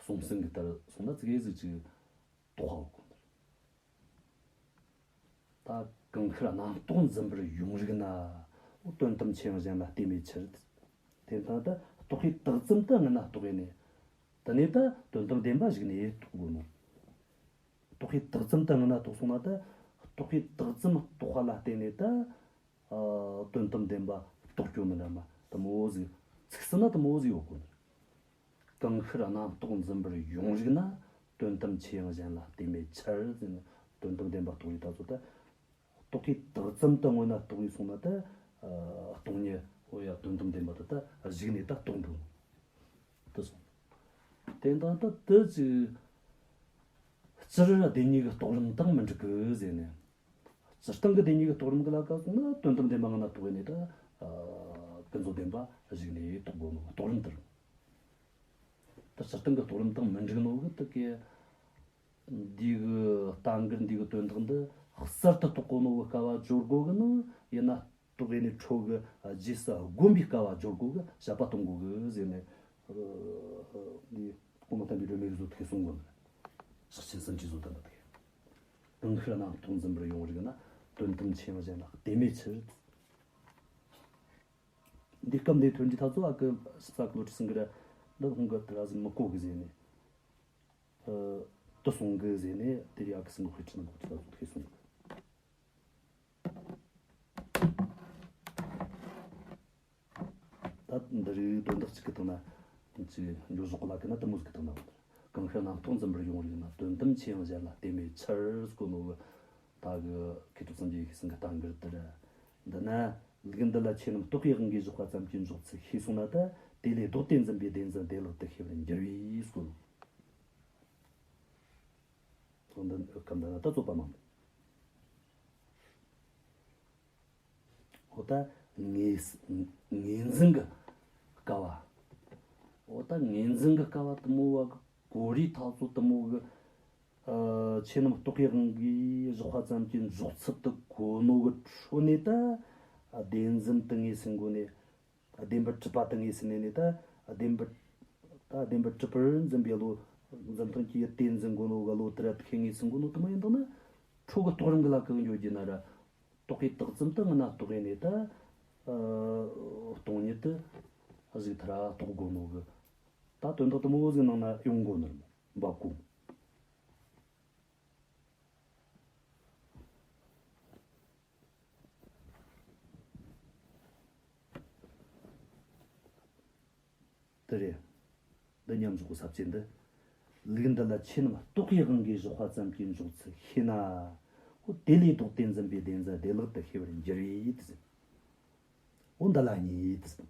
གསུང་གསལ་གི་ལྟར་སོང་ན་ཙི་གེ་ཟིག་ཅིག་རྟོགས་པ་གོ། ད་གང་ཤར་རྣམ་རྟོག་འཛིན་པར་ཡོང་རིགས་ན། འོ་དོན་དམ་ཆོས་དབྱིངས་གཞན་ལ་བརྟེན་མེད་ཕྱིར། དེ་ལྟར་ད་རྟོག་པས་བཏགས་ཙམ་དུ་སྔ་ན་རྟོགས་པས་ནས། དེ་ནས་ད་དོན་དམ་བདེན་པ་གཞིག་ནས་རྟོགས་དགོས་ནོ། རྟོག་པས་བཏགས་ཙམ་དུ་སྔ་ན་རྟོགས་སོང་ན་ད། རྟོག་པས་བཏགས་ཙམ་རྟོགས་པ་ལ་བརྟེན་ནས་ད། ཨ། དོན་དམ་བདེན་པ་རྟོགས་རྒྱུ་མིན་ན་མ་དེ་མོ་ཟིག་ཚིག་སྲིད་ན་དེ་མོ་ཟིག་ཡོད་དགོས་ནོ། གང་ཤར་རྣམ་རྟོག་འཛིན་པར་ཡོང་རིགས་ན། དོན་དམ་ཆོས་དབྱིངས་གཞན་ལ་བརྟེན་མེད་ཕྱིར་ཟེར་ནས། དོན་དམ་བདེན་པ་རྟོགས་རིགས་ད་ཚོ་ད། རྟོག་པས་བཏགས་ཙམ་དུ་སྔོན་ན་རྟོགས་ཡིན་སོང་ན་ད། ཨ། སྟོང་ཉིད་འོ་ཡ་དོན་དམ་བདེན་པ་དེ་ད་གཞིག་ནས་ད་རྟོགས་འགྲོ། དེ་སོང་། དེ་འདྲ་ད་དེ་ཅི། སྤྱིར་བདེན་གཉིས་ཀྱི་རྟོགས་རིམ་དང་མི་འགྲིག་གི་ཟེར་ནས། སྤྱིར་བཏང་གི་བདེན་གཉིས་ཀྱི་རྟོགས་རིམ་གྱི་ལ་ཀ་སོང་ན་དོན་དམ་བདེན་པ་སྔ་ན་རྟོགས་ཡིན་ནས་ད། ཨ། ཀུན་རྫོབ་བདེན་པ་གཞིག་ནས་རྟོགས་དགོས་ནོ་རྟོགས་རིམ་དེ་རེད། ད་སྤྱིར་བཏང་གི་རྟོགས་རིམ་དང་མི་འགྲིག་ནོ་གི་དེ་གི། འདི་གི་བསྟན་བཅོས་འདི་གི་དོན་དག་འདི་གསར་དུ་རྟོགས་གོ་ནོ་གི་སྐབས་བ་སྦྱོར་དགོས་གི་ནོ། ཡིན་ན་རྟོགས་ཡེ་ནས་འཕྲོ་གི་རྗེས་སུ་སྒོམ་པའི་སྐབས་བ་སྦྱོར་དགོས་གི་དཔྱད་པ་གཏོང་དགོས་གི་ཟེར་ནས། འདི་གོང་མ་བསྟན་པའི་སྒྲོན་མེ་གིས་བཟོ་དེ་གསུང་གོ་ནོ། ཕྱག་ཆེན་སུམ་ཅུས་བཟོ་དོན་པ་དེ། གང་ཤར་རྣམ་རྟོག་འཛིན་པར་ཡོང་རིགས་ན། དོན་དམ་ཆོས་དབྱིངས་གཞན་ལ་བརྟེན་མེད་ཕྱིར། འདི་སྐབས་འདི་ཐོན་འདི་ཐག་ཚོ་ཨ་ཀི་ཞིབ་ས་ཀི་ལོ་ཁྲི་སིང་གི་ར། འདི་ཧོང་གི་དེ་ར་ཟིན་མི་གོ་གི་ཟེར་ནས། ཨ། དུ་སོང་གི་ཟེར་ནས་དེ་རིང་ཨ་ཀི་སིང་གི་དཔེ་ཁྲིད་ནང་གོ་ཁྲི་ཐག་ཚོ་ཐེ་སོང་གི། ད་འདི་རིགས་དོན་དག་གཅིག་གི་སྟེང་ན་ཅིག་འགྱོ་ཟོག་གི་ལ་ཀི་ན་དུ་མོ་ཟིག་གི་སྟེང་ན། གང་ཤར་རྣམ་རྟོག་འཛིན་པར་ཡོང་རིགས་ན། དོན་དམ་ཆོས་དབྱིངས་གཞན་ལ་བརྟེན་མེད་ཕྱིར་ཟེར་གོ་ནོ་གི། ད་གི་མཁས་གྲུབ་སངས་རྒྱས་ཤེས་གསུམ་གི་བསྟན་བཅོས་དེ་རེད། འདི་ན་ལུགས་འདི་ལ་ཆོས་རྣམས་རྟོག་པའི་དབང་གིས་བཞག་པ་ཙམ་གྱིས་འཇོག་ཚུལ་ཤེས་སོང་ན་ད། དེ་ལས་ལྡོག་སྟེ་འཛིན་པའི་བདེན་འཛིན་བདེ་བླག་ཏུ་ཤེས་པར་འགྱུར་བས་ཟེར་གོ་ནོ། འདི་སྐབས་འདི་ན་ད་རྩོད་པ་མང་། འོ་ད་ངོས་ངོས་འཛིན་གི་སྐབས་བ། འོ་ད་ངོས་འཛིན་གི་སྐབས་བ་དུ་མོ་བ་གི་གོ་རིགས་ཐག་ཚོ་དུ་མོ་གི། ཨ། ཆོས་རྣམས་རྟོག་པའི་དབང་གིས་བཞག་པ་ཙམ་གྱིས་འཇོག་ཚུལ་དུ་གོ་ནོ་གི་ཁྲོད་ནས་ད། བདེན་འཛིན་དུ་ངོས་ཟིན་གོ་ནས། བདེན་པར་གྲུབ་པ་དུ་ངོས་ཟིན་ནས་ནས་ད། བདེན་པར། ད་བདེན་པར་གྲུབ་པར་འཛིན་པའི་བློ། འཛིན་སྟངས་ཀྱི་ཡུལ་དེ་འཛིན་གོ་ནོ་གི་བློ་དེ་ར་དུ་ཁས་ངོས་ཟིན་གོ་ནོ་དུ་མོ་ཡིན་དང་ན། ཁྲོ་གི་རྟོགས་རིམ་གི་ལ་ཀི་འགྱོ་རྒྱུ་ན་ར། རྟོག་པས་བཏགས་ཙམ་དུ་སྔ་ན་རྟོགས་ཡེ་ནས་ད། ཨ། སྟོང་ཉིད་དུ་གཟིགས་ཐར་ར་རྟོགས་དགོས་ནོ་གི། ད་དོན་དག་དུ་མོ་ཟིག་ནང་ན་ཡོང་དགོས་ནོ་འབབ་གོ། དེ་རེད། འདི་མཉམ་འཇོག་གི་ས་བཅད་འདི། ལུགས་འདི་ལ་ཆོས་རྣམས་རྟོག་པའི་དབང་གིས་བཞག་པ་ཙམ་གྱིས་འཇོག་ཚུལ་ཤེས་ན། འོ་དེ་ལས་ལྡོག་སྟེ་འཛིན་པའི་བདེན་འཛིན་བདེ་བླག་ཏུ་ཤེས་པར་འགྱུར་བས་དེ་ཟེར། འོ་འདི་ལ་གཉིས་དེ་ཟེར།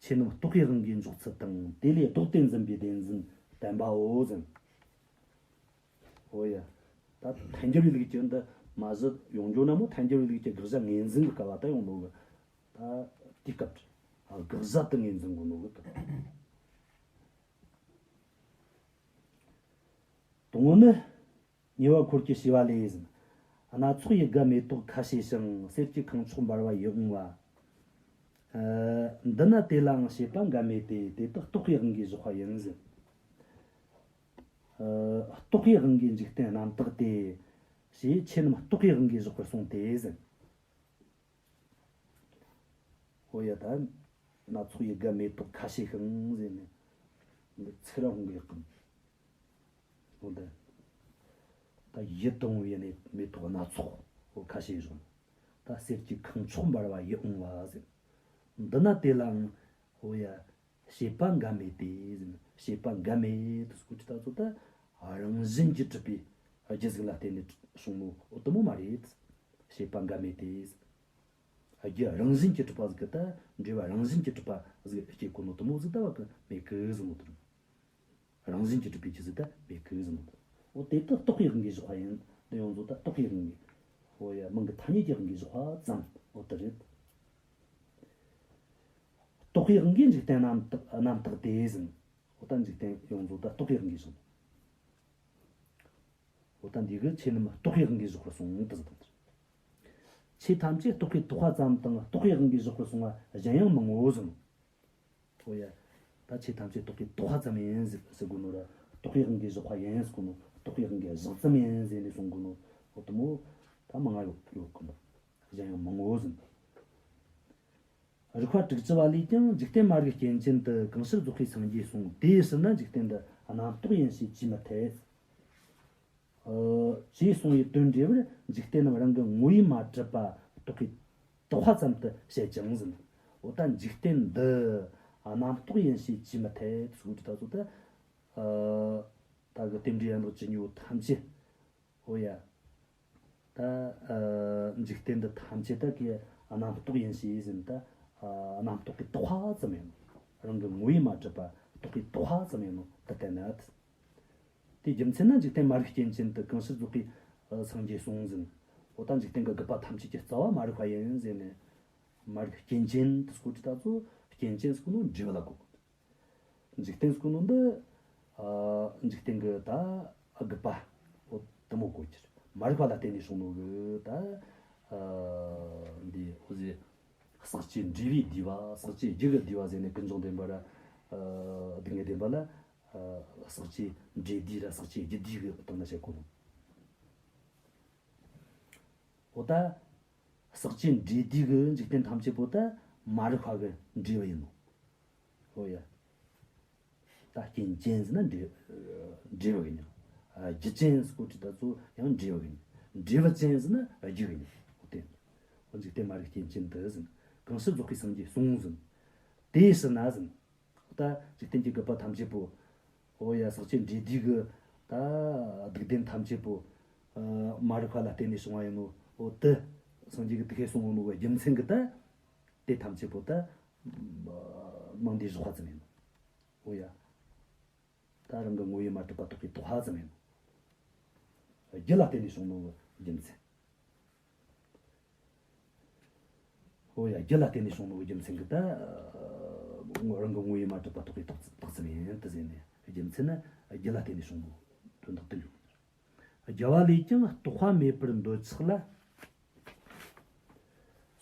ཆོས་རྣམས་རྟོག་པའི་དབང་གིས་འཇོག་ཚུལ་དང་། དེ་ལས་ལྡོག་སྟེ་འཛིན་པའི་བདེན་འཛིན་བསྟན་པའོ་ཟེར། འོ་ཡ། ད་ཐལ་འགྱུར་བའི་ལུགས་ཀྱི་འདི་མ་གཞི་ཡོང་རྒྱུ་ན་མོ་ཐལ་འགྱུར་བའི་ལུགས་ཀྱི་དགག་བྱ་ངོས་འཛིན་གྱི་སྐབས་བ་ད་ཡོང་ནོ་གི། ད་དེའི་སྐབས་དགག་བྱ་དུ་ངོས་འཛིན་དགོས་ནོ་གི་སྐབས། དང་པོ་ནི། ཉེ་བར་འཁོར་གྱི་བྱས་པ་ལས་ཟིན། སྣ་ཚོགས་ཡིད་དགའ་མེ་ཏོག་ཁ་ཕྱེ་ཞིང་། གསེར་གྱི་ཁང་ཆོག་འབར་བ་ཡིད་འོང་བ། ཨ། འདི་ན་དེ་ལའང་བྱེད་པ་འགའ་མེད་དེ། དེ་དག་རྟོག་པའི་དབང་གིས་བཞག་པ་ཡིན་ཟིན། ཨ། རྟོག་པའི་དབང་གིས་འཇིག་རྟེན་རྣམ་དག་སྟེ། ཞེས་ཆོས་རྣམས་རྟོག་པའི་དབང་གིས་བཞག་པར་གསུངས་ཏེ་ཟིན། ཨོ་ཡ། ད་སྣ་ཚོགས་ཡིད་དགའ་མེ་ཏོག་ཁ་ཕྱེ་ཞིང་ཟེར་ནས། འདི་ཚིག་ར་ཧོང་གི་ཡག་གམ། འོ་ད། ད་ཡིད་དུ་འོང་བའི་ནི་མེ་ཏོག་སྣ་ཚོགས་ཨོ་ཁ་ཕྱེ་ཞིང་། ད་གསེར་གྱི་ཁང་ཆོག་འབར་བ་ཡིད་འོང་བ་ཟེར། འདི་ན་དེ་ལའང་ཨོ་ཡ། བྱེད་པ་འགའ་མེད་དེ་ཟེར། བྱེད་པ་འགའ་མེད་དུ་སྐུ་ཅི་ད་ཚོ་ད་རང་བཞིན་གྱིས་གྲུབ་པའི་རྒྱུ་ཟིག་ལ་བརྟེན་ནས་བྱུང་ནོ་ཨོ་དུ་མོ་མ་རེད། བྱེད་པ་འགའ་མེད་དེ་ཟེར། རྒྱུ་རང་བཞིན་གྱིས་གྲུབ་པ་ཟིག་གི་ད་འབྲེལ་བ་རང་བཞིན་གྱིས་གྲུབ་པ་ཟིག་སྐྱེ་གོ་ནོ་དེ་མོ་ཟིག་ད་བ་གི་མེད་གི་ཟེར་ནོ་དེ་རེད། རང་བཞིན་གྱིས་གྲུབ་པའི་རྒྱུ་ཟིག་ད་མེད་གི་ཟེར་ནོ་དེ་རེད། འོ་དེ་དག་རྟོག་པའི་དབང་གིས་བཞག་པ་ཡིན། འདི་ཡོངས་རྫོགས་ད་རྟོག་པའི་དབང་གིས། འོ་ཡ། མིང་གི་ཐ་སྙད་ཀྱི་དབང་གིས་བཞག་པ་ཙམ། འོ་དེ་རེད། རྟོག་པའི་དབང་གིས་འཇིག་རྟེན་རྣམ་དག་རྣམ་དག་སྟེ་ཟེར། འོ་ད་འཇིག་རྟེན་ཡོངས་རྫོགས་ད་རྟོག་པའི་དབང་གིས་བཞག་འོ་ད་འདི་གི་ཆོས་རྣམས་རྟོག་པའི་དབང་གིས་བཞག་པར་གསུངས་ཏེ་ཟེར་དང་། ཆོས་ཐམས་ཅད་རྟོག་པས་རྟོགས་པ་ཙམ་དང་རྟོག་པའི་དབང་གིས་བཞག་པར་གསུངས་པ་གཞན་ཡང་མང་ངོ་ཟེར། འོ་ཡ། ད་ཆོས་ཐམས་ཅད་རྟོག་པས་རྟོགས་པ་ཙམ་ཡིན་ཟེར་ཟེར་གོ་ནོ་ར། རྟོག་པའི་དབང་གིས་བཞག་པ་ཡིན་ཟེར་གོ་ནོ། རྟོག་པའི་དབང་གིས་བཞག་ཙམ་ཡིན་ཟེར་ནས་གསུང་གོ་ནོ། འོ་དེ་མོ་ད་མང་ང་ཡོད་ཡོད་གི་མོ། གཞན་ཡང་མང་ངོ་ཟེར། རིགས་པ་དྲུག་ཅུ་པ་ལས་ཀྱང་འཇིག་རྟེན་མ་རིག་རྐྱེན་ཅན་དུ་གང་ཕྱིར་རྫོགས་པའི་སངས་རྒྱས་གསུངས། དེའི་ཕྱིར་ན་འཇིག་རྟེན་འདི་རྣམ་རྟོག་ཡིན་ཞེས་བགྱི་མི་འཐད། ཨ། ཅེས་གསུངས་པའི་དོན་འགྲེལ་པར་འཇིག་རྟེན་རྣམས་རང་གི་ངོ་བོས་མ་གྲུབ་པ་རྟོག་པས་རྟོགས་པ་ཙམ་དུ་བཤད་ཅིང་ཟེར། འོ་ད་འཇིག་རྟེན་འདི་རྣམ་རྟོག་ཡིན་ཞེས་བགྱི་མི་འཐད་ཟེར་གོ་དུས་ད་ཚོ་ད། ཨ། ད་གི་རྟེན་འབྲེལ་ཡན་ལག་ཇི་སྙེད་ཐམས་ཅད། འོ་ཡ། ད། ཨ། འཇིག་རྟེན་འདི་ཐམས་ཅད་ད་གི་རྣམ་རྟོག་ཡིན་ཞེས་ཟེར་ད། ཨ། རྣམ་རྟོག་གིས་རྟོགས་པ་ཙམ་ཡིན། རང་གི་ངོ་བོས་མ་གྲུབ་པ་རྟོག་པས་རྟོགས་པ་ཙམ་ཡིན་ནོ་ད་བསྟན་ནི། དེའི་རྒྱུ་མཚན་ནི་འཇིག་རྟེན་མ་རིག་རྐྱེན་ཅན་དུ་གང་ཕྱིར་རྫོགས་པའི་སངས་རྒྱས་གསུངས་ཟིན། འོ་ད་འཇིག་རྟེན་གྱི་རྒུད་པ་ཐམས་ཅད་ཀྱི་རྩ་བ་མ་རིག་པ་ཡིན་ཟེར་ནས། མ་རིག་རྐྱེན་ཅན་དུ་སྐོར་གྱི་ད་ཚོ་རྐྱེན་ཅན་སྐོར་ནོ་འབྲས་བུ་ལ་གོ། འཇིག་རྟེན་སྐོར་ནོ་འདི། ཨ། འཇིག་རྟེན་གྱི་ད་རྒུད་པ་འོ་དེ་མོ་གོ་རྒྱུ་རེད། མ་རིག་པ་ལ་བརྟེན་ནས་བྱུང་ནོ་གི་ད། ཨ། འདི་འོ་ཟེ། ཟག་བཅས་འབྲེལ་བའི་བསྡུས་པ། ཟག་བཅས་རྒྱུ་གི་བསྡུས་པ་ཟེར་ནས་ཀུན་འབྱུང་བདེན་པ་ར། ཨ། སྡུག་བསྔལ་བདེན་པ་ལ། ཨ། ཟག་བཅས་འབྲེལ་བསྡུས་ར་ཟག་བཅས་རྒྱུ་བསྡུས་གི་སྟེང་ན་བཤད་གོ་ནོ། འོ་ད། ཟག་བཅས་འབྲེལ་བསྡུས་གི་འཇིག་རྟེན་ཐམས་ཅད་པོ་ད་མ་རིག་པ་གི་འབྲས་བུ་ཡིན་ནོ། འོ་ཡ། ད་རྐྱེན་ཅན་ཟེར་ན་འབྲས་འབྲས་བུ་གི་མྱིང་། ཨ། རྒྱུ་ཅན་ཟེར་གོ་དུས་ད་ཚོ་ཡང་འབྲས་བུ་གི་མྱིང་། འབྲས་བུ་ཅན་ཟེར་ན་རྒྱུ་གི་མྱིང་། འོ་དེ། འོ་འཇིག་རྟེན་མ་རིག་རྐྱེན་ཅན་དུ་ཟེར། གང་ཕྱིར་རྫོགས་པའི་སངས་རྒྱས་གསུངས་ཟིན། དེའི་ཕྱིར་ན་ཟིན། ད་འཇིག་རྟེན་གྱི་རྒུད་པ་ཐམས་ཅད་པོ། འོ་ཡ། ཟག་བཅས་འབྲེལ་བསྡུས་གི་ད་སྡུག་བདེན་ཐམས་ཅད་པོ། ཨ། མ་རིག་པ་ལ་བརྟེན་ནས་བྱུང་བ་ཡིན་ནོ། འོ་དེ་སངས་རྒྱས་ཀྱིས་དེ་སྐད་གསུངས་ཡོད་ནོ་གི་རྒྱུ་མཚན་གྱིས་ད། དེ་ཐམས་ཅད་པོ་ད་མིང་འདི་བཞག་པ་ཙམ་ཡིན་ནོ། འོ་ཡ། ད་རང་གི་ངོ་བོས་མ་གྲུབ་པ་རྟོགས་པས་རྟོགས་པ་ཙམ་ཡིན་ནོ། རྒྱུ་ལ་བརྟེན་ནས་བྱུང་ནོ་གི་རྒྱུ་མཚན། འོ་ཡ། རྒྱུ་ལ་བརྟེན་ནས་བྱུང་ནོ་གི་རྒྱུ་མཚན་གྱིས་ད། རང་གི་ངོ་བོས་མ་གྲུབ་པ་རྟོགས་པས་རྟོགས་རྟོགས་ཙམ་ཡིན་དུ་ཟེར་ནས། རྒྱུ་མཚན་ནི་རྒྱུ་ལ་བརྟེན་ནས་བྱུང་ནོ་དོན་དག་དེ་ཡོད། རྒྱལ་བ་ལས་ཀྱང་རྟོག་པ་མེད་པར་འདོད་ཆགས་ལ།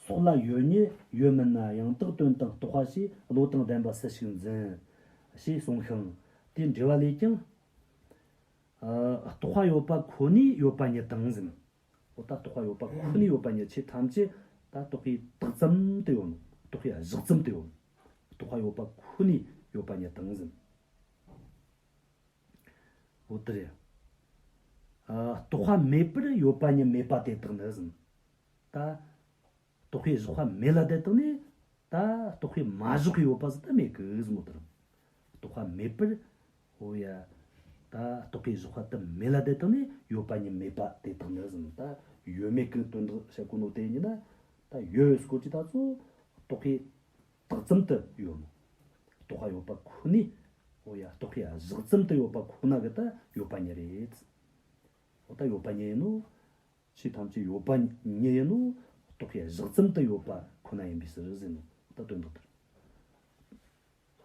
སྲོག་ལ་ཡོད་ཉིད་ཡོད་མིན་ན། ཡང་དག་དོན་དང་རྟོག་པ་ཞེས། བློ་དང་ལྡན་པ་སུ་ཞིག་འཛིན། ཞེས་གསུངས་ཤིང་། དེ་འགྲེལ་བ་ལས་ཀྱང་། ཨ། རྟོག་པ་ཡོད་པ་ཁོ་ནས་ཡོད་པ་ཉིད་དང་ཟིན། འོ་ད་རྟོག་པ་ཡོད་པ་ཁོ་ནས་ཡོད་པ་ཉིད། ཆོས་ཐམས་ཅད་ད་རྟོག་པས་བཏགས་ཙམ་དུ་ཡོད་ནོ། རྟོག་པས་བཞག་ཙམ་དུ་ཡོད་ནོ། རྟོག་པ་ཡོད་པ་ཁོ་ནས་ཡོད་པ་ཉིད་དང་ཟིན། འོ་དེ་རེད། ཨ། རྟོག་པ་མེད་པར་ཡོད་པ་ཉིད་མེད་པ་དེ་དག་ནི་ཟིན། ད་རྟོག་པས་བཞག་པ་མེད་ལ་དེ་དག་ནི། ད་རྟོག་པས་མ་བཞག་པའི་ཡོད་པ་ཟིག་ད་མེད་གི་ཟིན་མོ་དེ་རེད། རྟོག་པ་མེད་པར། འོ་ཡ། ད་རྟོག་པས་བཞག་པ་དེ་མེད་ལ་དེ་དག་ནི་ཡོད་པ་ཉིད་མེད་པ་དེ་དག་ནི་ཟིན། ད་ཡོད་མེད་ཀྱི་དོན་དག་བཤད་གོ་ནོ་དེ་ཡིན་ན། ད་ཡོད་སྐོར་གྱི་ད་ཚོ་རྟོག་པས་བཏགས་ཙམ་དུ་ཡོད་ནོ། རྟོག་པ་ཡོད་པ་ཁོ་ནས། འོ་ཡ། རྟོག་པས་བཞག་ཙམ་དུ་ཡོད་པ་ཁོ་ན་གི་ད་ཡོད་པ་ཉིད་རེད། འོ་ད་ཡོད་པ་ཉིད་ཡིན་ནོ། ཆོས་ཐམས་ཅད་ཡོད་པ་ཉིད་ཡིན་ནོ། རྟོག་པས་བཞག་ཙམ་དུ་ཡོད་པ་ཁོ་ན་ཡིན་པའི་ཕྱིར་ཟེར་ནོ། ད་དོན་དག་དེ་རེད།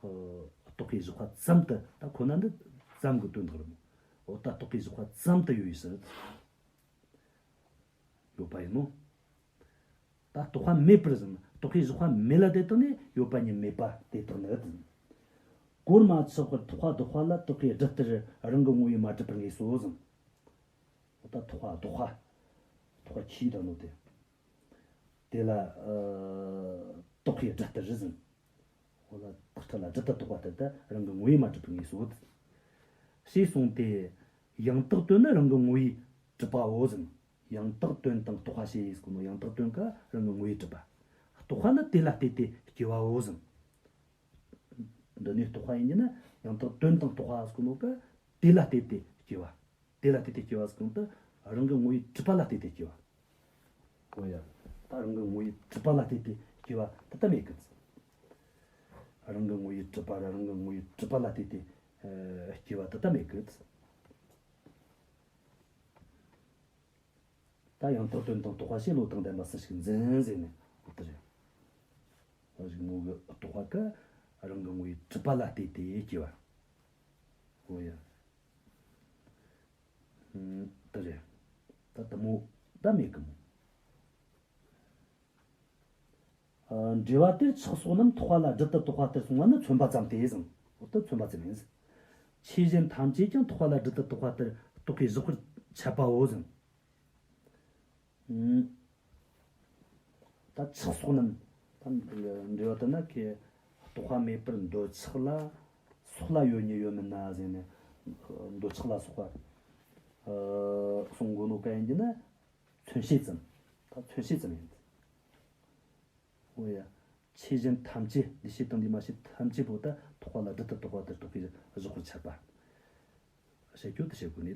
ཨ། རྟོག་པས་བཞག་པ་ཙམ་དུ། ད་ཁོ་ན་འདི་ཙམ་གྱི་དོན་དག་རེད་མོ། འོ་ད་རྟོག་པས་བཞག་པ་ཙམ་དུ་ཡོད་པའི་ཕྱིར། ཡོད་པ་ཡིན་ནོ། ད་རྟོག་པ་མེད་པར་ཟིན། རྟོག་པས་བཞག་པ་མེད་ལ་དེ་དག་ནི་ཡོད་པ་ཉིད་མེད་པ་དེ་དག་ནི་ཟིན། གོར་མ་ཆག་པར་ཐག་པ་ལྡོག་པ་ལ། རྟོག་པས་སྒྲིབ་ལྟར་རང་གི་ངོ་བོས་མ་གྲུབ་པར་ངེས་སོ་ཟིན། འོ་ད་ཐག་པ་ལྡོག་པ། ཐག་པ་ཁྱིས་ད་ནོ་དེ། དེ་ལ། ཨ། རྟོག་པས་སྒྲིབ་ལྟར་ཟིན། འོ་ལ་ཐག་ཁྲ་ལ་སྒྲིབ་ལྟར་རྟོག་པ་ལྟར་ད་རང་གི་ངོ་བོས་མ་གྲུབ་པར་ངེས་སོ། ཞེས་གསུངས་ཏེ། ཡང་དག་དོན་ནི་རང་གི་ངོ་བོས་གྲུབ་པའོ་ཟིན། ཡང་དག་དོན་དང་རྟོག་པ་ཞེས་ཟེར་གོ་ནོ། ཡང་དག་དོན་ཀ་རང་གི་ངོ་བོས་གྲུབ་པ། རྟོག་པ་ནི་དེ་ལ་ལྟོས་ཏེ་སྐྱེ་བའོ་ཟིན། འདི་ནི་རྟོག་པ་ཡིན་གྱི་ན་ཡང་དག་དོན་དང་རྟོག་པ་ཟེར་གོ་ནོ་ཀ་དེ་ལ་ལྟོས་ཏེ་སྐྱེ་བ། དེ་ལ་ལྟོས་ཏེ་སྐྱེ་བ་ཟེར་གོ་ནོ་ད་རང་གི་ངོ་བོས་གྲུབ་པ་ལ་ལྟོས་ཏེ་སྐྱེ་བ། འོ་ཡ། ད་རང་གི་ངོ་བོའི་གྲུབ་པ་ལ་ལྟོས་ཏེ་སྐྱེ་བ་དེ་ལྟ་མེད་གི། རང་གི་ངོ་བོའི་གྲུབ་པ་ར་རང་གི་ངོ་བོའི་གྲུབ་པ་ལ་ལྟོས་ཏེ་ཨ་སྐྱེ་བ་དེ་ལྟ་མེད་གི། ད་ཡང་དག་དོན་དང་རྟོག་པ་ཞེས་བློ་དང་ལྡན་པ་སུ་ཞིག་འཛིན་ཟེར་ནས་འོ་དེ་རེད། ད་རིག་ངོ་བོའི་རྟོག་པ་ཀ་རང་གི་ངོ་བོའི་གྲུབ་པ་ལ་ལྟོས་ཏེ་སྐྱེ་བ། འོ་ཡ། ཨུམ། དེ་རེད། ད་དེ་མོ་ད་མེད་གི་མོ། ཨ། འགྲེལ་བ་དེར་ཆགས་སོགས་རྣམས་ཐོགས་པ་ལ་སྒྲིལ་དུ་དོགས་པ་ལྟར་གསུངས་པ་ནི་མཚོན་པ་ཙམ་སྟེ་ཟེར། འོ་ད་མཚོན་པ་ཙམ་ཡིན། ཆོས་གཞན་ཐམས་ཅད་ཀྱང་ཐོགས་པ་ལ་སྒྲིལ་དུ་དོགས་པ་ལྟར་རྟོགས་པའི་བཞག་པར་འཆད་པའོ་ཟེར། ཨུམ། ད་ཆགས་སོགས་རྣམས། ད་འགྲེལ་བ་དེ་ན་ཁོས་རྟོག་པ་མེད་པར་འདོད་ཆགས་ལ་སོགས་ལ་ཡོད་ཉིད་ཡོད་མིན་ན་ཟེར་ནས་འདོད་ཆགས་ལ་སོགས་པ་ཨ་གསུང་གོ་ནོ་ག་ཡིན་གྱི་ན་མཚོན་བྱེད་ཙམ། ད་མཚོན་བྱེད་ཙམ་ཡིན། འོ་ཡ། ཆོས་གཞན་ཐམས་ཅད་འདུས་བྱས་དང་འདུས་མ་བྱས་ཐམས་ཅད་པོ་ད་ཐོགས་པ་ལ་སྒྲིལ་དུ་དོགས་པ་ལྟར་རྟོགས་པའི་བཞག་པར་འཆད་པ། བཤད་རྒྱུ་དེ་བཤད་དགོས་ནི།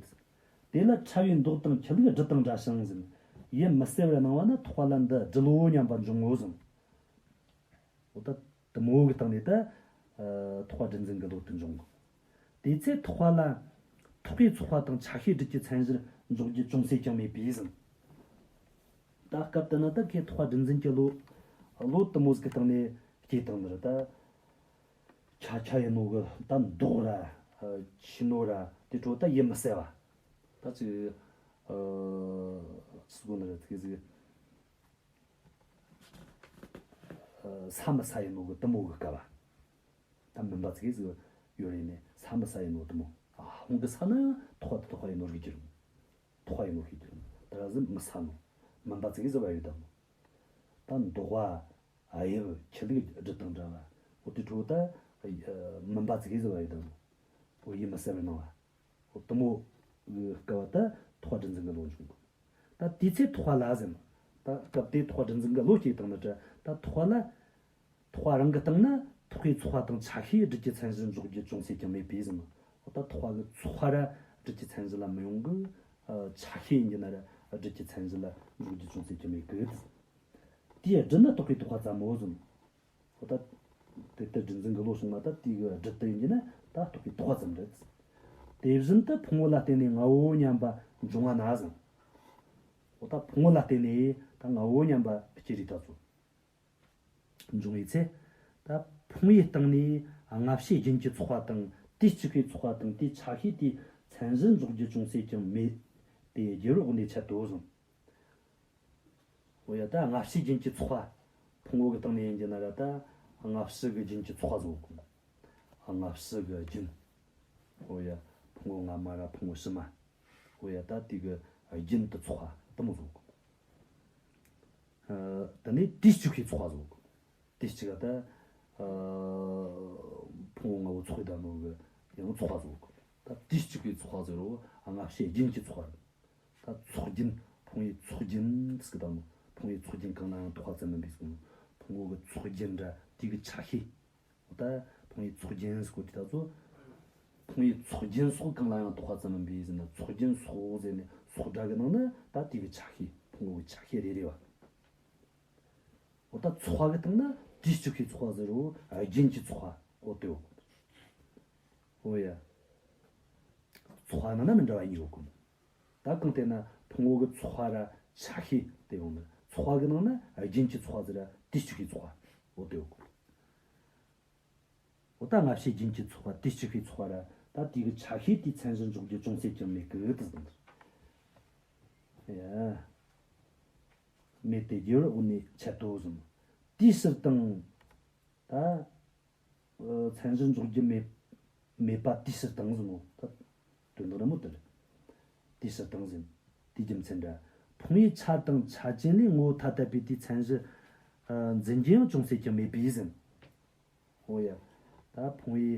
དེ་ལ་ཕྲ་བའི་མདོག་དང་ཁྱི་ལུག་སྦྲུལ་དང་འདྲ་ཞིང་ཟེར། ཡིད་མི་གསལ་བར་སྣང་བ་ན་ཐོགས་པ་ལ་འདི་སྦྲུལ་ལོ་སྙམ་པ་འབྱུང་ངོ་ཟེར། འོ་ད་དེ་མོ་གི་སྟེང་ནས་ད་ཐོགས་པ་སྒྲིལ་འཛིན་གྱི་བློ་དེ་འབྱུང་གོ། དེ་ཚེ་ཐོགས་པ་ལ་ཐོགས་པའི་ཚོགས་པ་དང་ཆ་ཤས་སྒྲིལ་གྱི་མཚན་གཞིར་འཇོག་རྒྱུ་ཅུང་ཟད་ཀྱང་མེད་པས་ཟེར། ད་སྐབས་དེ་ན་ད་ཁོས་ཐོགས་པ་སྒྲིལ་འཛིན་གྱི་བློ། བློ་དེ་མོ་ཟིག་གི་སྟེང་ནས་སྐྱེས་བཏང་ནི་རེད་ད། ཁྱ་ཁྱ་ཡིན་ནོ་གི་ད་མདོག་ར། ཁྱི་ནོ་ར་དེ་འཕྲོ་ད་ཡིད་མི་གསལ་བ། ད་ཅིག་ཨ། ཅི་ཟེར་དགོས་ནི་རེད་དེ་ཟིག་ཨ། ས་མི་ས་ཡིན་ནོ་གི་དེ་མོ་གི་སྐབས་བ། ད་མུན་པ་ཙིག་གེ་ཟིག་ཡོད་རེད་ནས་ས་མི་ས་ཡིན་ནོ་དེ་མོ། ཨ། ཧོང་གི་ས་ན་ཐོགས་པ་དེ་ཐོགས་པ་ཡིན་ནོ་རིག་གི་རུང་། ཐོགས་པ་ཡིན་ནོ་ཤེས་ཀྱི་རུང་། དེ་ར་ཟིག་མི་ས་ནོ། མུན་པ་ཙིག་གེ་ཟིག་བ་ཡོད་དམ་མོ། ད་མདོག་པ། དབྱིབས་ཁྱི་ལུག་སྦྲུལ་དང་འདྲ་བ། འོ་དེ་འཕྲོ་ད་མུན་པ་ཙིག་གེ་ཟིག་བ་ཡོད་དམ་མོ། འོ་ཡིད་མི་གསལ་བར་སྣང་བ། འོ་དེ་མོ་གི་སྐབས་བ་ད་ཐོགས་པ་སྒྲིལ་འཛིན་གྱི་བློ་འབྱུང་གི། ད་དེ་ཚེ་ཐོགས་པ་ལ་ཟེར། ད་སྐབས་དེ་ཐོགས་པ་སྒྲིལ་འཛིན་གྱི་བློ་སྐྱེས་བཏང་ནི་འདྲ། ད་ཐོགས་པ་ལ། ཐོགས་པ་རང་གི་སྟེང་ན་ཐོགས་པའི་ཚོགས་པ་དང་ཆ་ཤས་སྒྲིལ་གྱི་མཚན་གཞིར་འཇོག་རྒྱུ་ཅུང་ཟད་ཀྱང་མེད་པས་ཟེར། འོ་ད་ཐོགས་པ་གི་ཚོགས་པ་ར་སྒྲིལ་གྱི་མཚན་གཞི་ལ་མི་ཡོང་གི། ཨ། ཆ་ཤས་ཡིན་གྱི་ན་ར་སྒྲིལ་གྱི་མཚན་གཞི་ལ་འཇོག་རྒྱུ་ཅུང་ཟད་ཀྱང་མེད་གི། དེའི་སྒྲིལ་ནི་རྟོགས་པའི་དོགས་པ་ཙམ་མོ་ཟེར། འོ་ད། དེ་ལྟར་སྒྲིལ་འཛིན་གྱི་བློ་བྱུང་ན་ད་དེ་གི་སྒྲིལ་དུ་ཡིན་གྱི་ན་ད་རྟོགས་པའི་དོགས་པ་ཙམ་རེད། དེ་བཞིན་དུ་ཕུང་པོ་ལ་བརྟེན་ནས་ངའོ་སྙམ་པ་འབྱུང་བ་ན་ཟེར། འོ་ད་ཕུང་པོ་ལ་བརྟེན་ནས་ད་ངའོ་སྙམ་པ་སྐྱེ་རིགས་ད་ཚོ། འབྱུང་བའི་ཚེ། ད་ཕུང་པོའི་སྟེང་ནས་སྔ་ཕྱི་རྒྱུན་གྱི་ཚོགས་པ་དང་དུས་གཅིག་པའི་ཚོགས་པ་དང་དེའི་ཆ་ཤས་དེའི་མཚན་གཞིར་འཇོག་རྒྱུ་ཅུང་ཟད་ཀྱང་མེད་དེ་རྒྱལ་པོའི་དབང་ནས་འཆད་དོ་གསུངས། འོ་ཡ་ད་སྔ་ཕྱི་རྒྱུན་གྱི་ཚོགས་པ། ཕུང་པོ་གི་སྟེང་ནས་ཡིན་གྱི་ན་ར་ད་སྔ་ཕྱི་གི་རྒྱུན་གྱི་ཚོགས་པ་བཟོ་དགོས། སྔ་ཕྱི་གི་རྒྱུན། འོ་ཡ། ཕུང་པོ་སྔ་མ་ར་ཕུང་པོ་ཕྱི་མ། འོ་ཡ་ད་དེ་གི་རྒྱུན་དུ་ཚོགས་པ་དེ་མོ་བཟོ་དགོས། ཨ། དེ་ནས་དུས་གཅིག་པའི་ཚོགས་པ་བཟོ་དགོས། དུས་གཅིག་ག་ད། ཨ། ཕུང་པོ་ལྔ་བོ་ཚོགས་ཡི་ད་ནོ་གི་ཡང་ཚོགས་པ་བཟོ་དགོས། ད་དུས་གཅིག་པའི་ཚོགས་པ་ཟེར་རོ། སྔ་ཕྱི་རྒྱུན་གྱི་ཚོགས་པ་རེད། ད་ཚོགས་རྒྱུན། ཕུང་པོའི་ཚོགས་རྒྱུན་ཟེར་གི་ད་ནོ། ཕུང་པོའི་ཚོགས་རྒྱུན་གང་ལ་ཡང་དོགས་པ་ཙམ་མིན་པའི་གསུང་། ཕུང་པོ་གི་ཚོགས་རྒྱུན་ར་དེ་གི་ཆ་ཤས། འོ་ད་ཕུང་པོའི་ཚོགས་རྒྱུན་ཟེར་གོ་དེ་ད་ཚོ། ཕུང་པོའི་ཚོགས་རྒྱུན་སོགས་གང་ལ་ཡང་དོགས་པ་ཙམ་མིན་པའི་ཟེར་ན་ཚོགས་རྒྱུན་སོགས་ཟེར་ནས་སོགས་སྒྲ་གི་ནང་ན་ད་དེ་གི་ཆ་ཤས་ཕུང་པོ་གི་ཆ་ཤས་རེ་རེ་བ། འོ་ད་ཚོགས་པ་གི་སྟེང་ན་དུས་གཅིག་པའི་ཚོགས་པ་ཟེར་རོ། རྒྱུན་གྱི་ཚོགས་པ་འོ་དེ་ཡོད། འོ་ཡ། ཚོགས་པ་ནང་ན་མི་འདྲ་བ་གཉིས་ཡོད་གོ། ད་གང་ལྟར་ན་ཕུང་པོ་གི་ཚོགས་པ་ར་ཆ་ཤས་དེ་ཡོང་ན་ཚོགས་པ་གི་ནང་ན་རྒྱུན་གྱི་ཚོགས་པ་ཟེར་ར་དུས་གཅིག་པའི་ཚོགས་པ་འོ་དེ་ཡོད་གོ། འོ་ད་སྔ་ཕྱི་རྒྱུན་གྱི་ཚོགས་པ་དུས་གཅིག་པའི་ཚོགས་པ་ར་ད་དེ་གི་ཆ་ཤས་དེའི་མཚན་གཞིར་འཇོག་རྒྱུ་ཅུང་ཟད་ཀྱང་མེད་གི་དེ་ཟེར། ཡ། མེད་དེ་རྒྱལ་པོའི་དབང་ནས་འཆད་དོ་གསུངས། དེའི་ཕྱིར་དང་། ད། མཚན་གཞིར་འཇོག་རྒྱུ་མེད། མེད་པ་དེའི་ཕྱིར་དང་ཟེར་ནོ། ད། དོན་དག་ར་མོ་དེ་རེད། དེའི་ཕྱིར་དང་ཟེར། དེའི་རྒྱུ་མཚན་འདྲ། ཕུང་པོའི་ཆ་དང་ཆ་ཅན་ལས་ངོ་བོ་ཐ་དད་པས་དེའི་མཚན་གཞི། ཨ། འཛིན་རྒྱུ་ཡང་ཅུང་ཟད་ཀྱང་མེད་པས་ཟེར། འོ་ཡ། ད་ཕུང་པོའི།